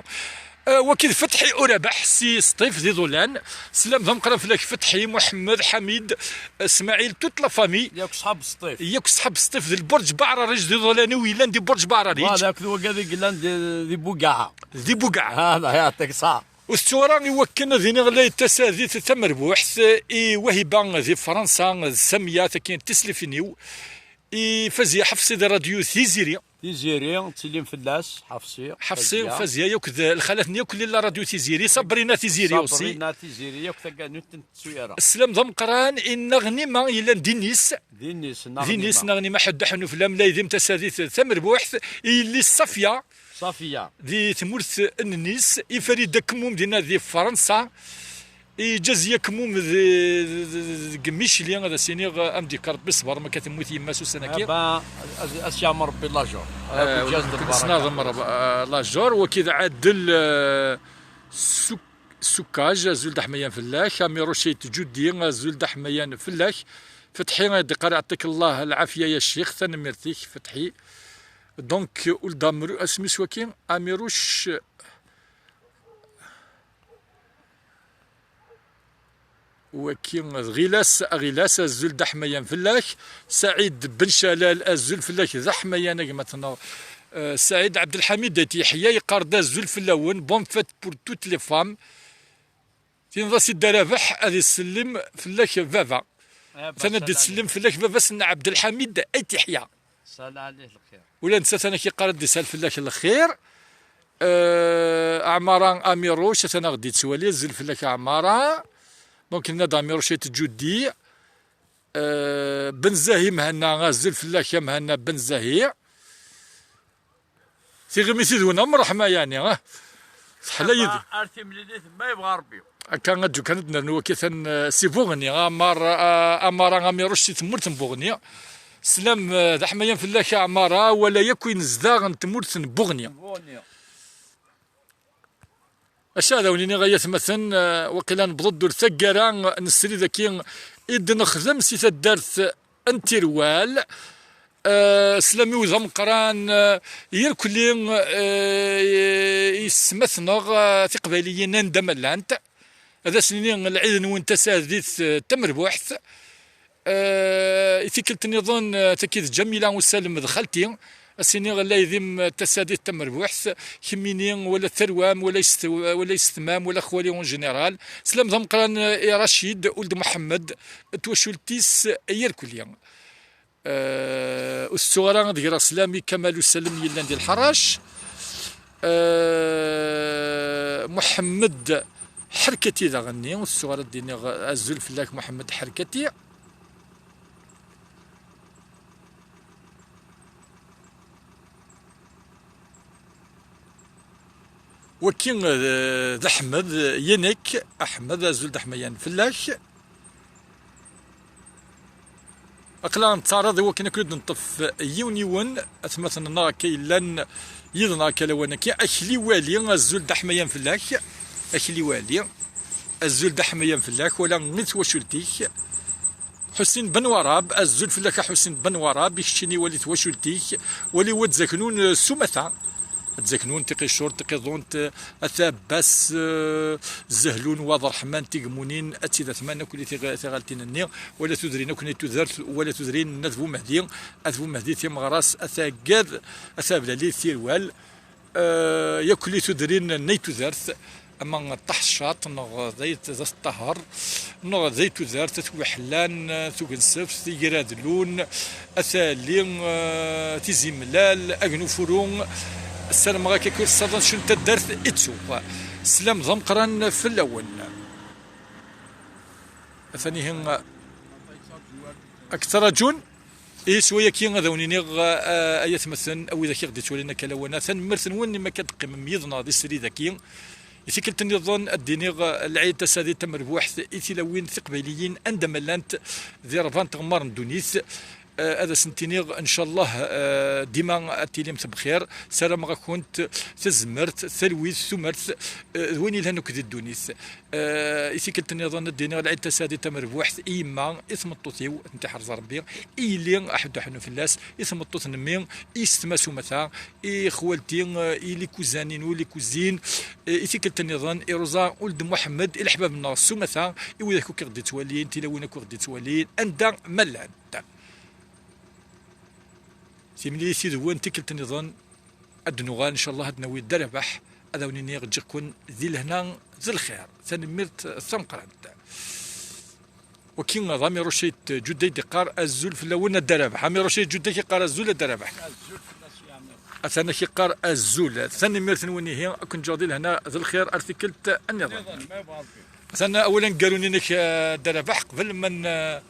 Eh, waki d Fetḥi Urabeḥ, si Sṭif, d iḍulan. Slam d ameqqran fell-ak Fetḥi, Muḥemmed, Ḥamid, eh, Smaɛil, toute la famille. Yakk ṣḥab Sṭif. Yakk ṣḥab Sṭif, d lberǧ Baɛrariǧ, d iḍulan-iw yellan di Berǧ Baɛrariǧ. Voilà, akked wagad i yellan di, di Bugaɛa. Di Bugaɛa. Ah, la, ya, tek ṣa. Ur tettu ara i wakken ad iniɣ la tasaɛdit tamerbuḥt i Wahiba di Fransa d Samiya, takin tislifin-iw, i Fazia Ḥefṣi di radyu Tiziri. Tiziri, ttsellim fell-as, Ḥefṣi, Ḥefṣi, Fazia. Fazia, yakk d lxalat-nni yakk lli la radyu Tiziri, Sabrina Tiziri aussi. Sabrina Tiziri, yakk taganut n tettu ara. Slam d ameqqran, i Naɣnima yellan d Inis. D Inis, Naɣnima. D Inis, Naɣnima, ḥedd aḥennu fell-am, la idim tasaɛdit tamerbuḥt, i yelli-s Safya. Safiya. Di tmurt n Nice, i Farid Akemmum dinna di Fransa, i Ǧaziya Akemmum di, di, di, deg Micli, ad as-iniɣ, am d-yekker Rebbi ṣṣber, ma akka temmut yemma-s ussan-agi. Ah ben, as, as yeɛmer Rebbi lajur. Eh, Rebbi ǧaz-d lbaraka. Nesnaḍem Rebbi, eh, lajur, waki d Ɛadel, eh, Suk-, Sukkaj, azul d aḥmayan fell-ak, Amiruc Ayt Ǧuddi, azul d aḥmayan fell-ak, Fetḥi, ad d-iqqar, yeɛṭik Allah lɛafiya ya ccix, tanemmirt-ik, Fetḥi. Donc, ul d Amru-, asmi-s waki, Amiruc, waki d Ɣilas, Ɣilas, azul d aḥmayan fell-ak. Saɛid Ben Calal, azul fell-ak d aḥmayan, a gma-tneɣ. Euh, Saɛid Ɛebdelḥamid At Yeḥya, yeqqar-d azul fell-awen. Bonne fête pour toutes les femmes. Tiniḍ-as i Dda Rabeḥ ad isellem fell-ak baba. Atan ad d-isellem fell-ak baba-s n Ɛebdelḥamid At Yeḥya. Sala ɛlih lxir. Ula d netta atan ak-iqqar ad d-isal fell-ak lxir. Euh, Ɛmara Amiruc, atan aɣ-d-ittwali, azul fell-ak a Ɛmara. Donc, nenna-d Amiruc Ayt Ǧuddi. Euh, Ben Zahi Mhenna, azul fell-ak a Mhenna Ben Zahi. Tiɣimit yid-wen am ṛṛeḥma, yeɛni, ah? Teḥla yid-, ar timlilit, ma yebɣa Ṛebbi. Akka, aǧǧu kan ad d-nernu akka tan, eh, si Buɣni, Amar, eh, Amara Amiruc si tmurt n Buɣni. Slam, eh, d aḥmayan fell-ak a Ɛmara, wala yakk inezdaɣ n tmurt n Buɣni. Buɣni. Acu ad awen-iniɣ ay atmaten, eh, waqila newweḍ-d ur taggara n srid-agi i d-nexdem si taddart n Tirwal. Eh, slam-iw d ameqqran, eh, irkelli, eh, i yessetma-tneɣ, eh, tiqbayliyin anda ma llant. Ad asen-nini lɛid-nwen tasaɛdit, eh, tamerbuḥt. Eh, i tikkelt nniḍen, eh, tagi d Ǧamila Usalem d xalti. As-iniɣ la ydim tasadit tamerbuḥt, kemmini wala tarwam, wala yest-, wala yessetmam, wala xwali en général. Slam d ameqqran, eh, i Racid, uld Muḥemmed, twacult-is yerkuli. Eh, ur tettuɣ ara ad greɣ slam i Kamal Usalem yellan di Lḥarac. Eh, Muḥemmed Ḥerkati daɣenni, ur tettuɣ ara ad d-iniɣ azul fell-ak Muḥemmed Ḥerkati. Waki, eh, d Aḥmed, Yenek. Aḥmed, azul d aḥmayan fell-ak. Aql-aɣ nettaɛraḍ i wakken akken ad neṭṭef yiwen yiwen, atmaten-nneɣ akka yellan yid-neɣ akka lawan-agi. Akli Wali, azul d aḥmayan fell-ak. Akli Wali, azul d aḥmayan fell-ak, wala i twacult-ik. Ḥusin Ben Warab, azul fell-ak a Ḥusin Ben Warab, i keččini wali twacult-ik, wali wa d-zaknun, eh, s umata. Ad d-zaknun Tiqiccurt, Tiqiḍunt, eh, At Abbas, eh, Zehlun, Waḍ Ṛeḥman, Tigemunin, At Sidi Ɛetman, akk di tiɣ-, tiɣaltin-nni, wala tudrin akk n At Tudert, wala tudrin n At Bumehdi, At Bumehdi, Timeɣras, At Aggad, At Ablali, Tirwal. Eh, yakk li tudrin n Ay Tudert, ama Ṭaḥ Ccaṭ, neɣ d Ay, d At Ṭaher, neɣ d Ay Tudert, At Wiḥlan, Tugensebt, Igradlun, At Ali, eh, Tizi Mlal, Agnufuru. Ssarameɣ akka kul ṣṣaḍa n cun taddart ittuɣ. Slam d ameqqran fell-awen. Atan ihi, eh, ad k-ttraǧun. Ihi s wayagi ad awen-iniɣ, eh, ay atmaten, a widak i ɣ-d-ittwalin akka lawan-a, tanemmirt-nwen imi akka d-teqqimem yid-neɣ di srid-agi. I tikkelt nniḍen ad d-iniɣ, eh, lɛid tasadit tamerbuḥt i tilawin tiqbayliyin anda ma llant di rebɛa n tɣemmar n ddunit. Eh, ad asent-iniɣ, ncallah, eh, dima ad tilimt bxir. Sarameɣ-akent tazmert, talwit, tumert, eh, d wayen yelhan akk di ddunit. Eh, i tikkelt nniḍen ad d-iniɣ lɛid tasadit tamerbuḥt i yemma, i tmeṭṭut-iw, ad tent-iḥrez Rebbi, i yelli aḥuddu ḥennu fell-as, i tmeṭṭut n mmi, i yessetma s umata, i xwalti, eh, i likuzan-inu, likuzin, eh, i tikkelt nniḍen, i Ṛuza uld Muḥemmed, i leḥbab-nneɣ s umata, i widak akk i ɣ-d-ittwalin, tilawin akk i ɣ-d-ittwalin, anda ma llant. Timlilit yid-wen tikkelt nniḍen. Ad d-nuɣal, ncallah, ad d-nawi Dda Rabaḥ, ad awen-iniɣ ǧǧiɣ-ken di lehna d lxir. Tanemmirt tameqqrant. Waki d Amiruc Ayt Ǧudda i d-iqqar azul fell-awen a Dda Rabaḥ. Amiruc Ayt Ǧudda i k-iqqar azul a Dda Rabaḥ. Atan ak-iqqar azul. Tanemmirt-nwen ihi, ad ken-ǧǧeɣ di lehna d lxir ar tikkelt nniḍen. Atan awal aneggaru-nni-inek, a Dda Rabaḥ, qbel ma n-,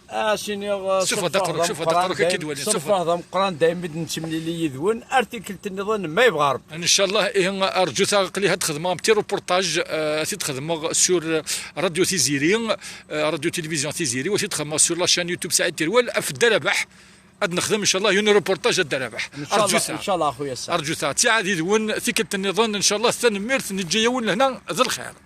As-iniɣ, uh, Sufeɣ-d aqerru-k, sufeɣ-d aqerru-k, akka i d-walin, sufeɣ. Ṣṣenf-a d ameqqran, daymi d-nettemlili yid-wen, ar tikkelt nniḍen, ma yebɣa Ṛebbi. Ncallah, ihi, rǧut-aɣ, aql-i ad xedmeɣ am ti reportage, uh, ad t-id-xedmeɣ sur, uh, Radio Tiziri, uh, Radio Télévision Tiziri, wa t-id-xedmeɣ sur la chaîne YouTube Saɛid Tirwal, af Dda Rabaḥ, ad nexdem, ncallah, yiwen reportage a Dda Rabaḥ. Ncallah, ncallah, a xuya Saɛid. Rǧut-aɣ, ttiɛad yid-wen, tikkelt nniḍen, ncallah, tanemmirt, neǧǧa-yawen lehna d lxir.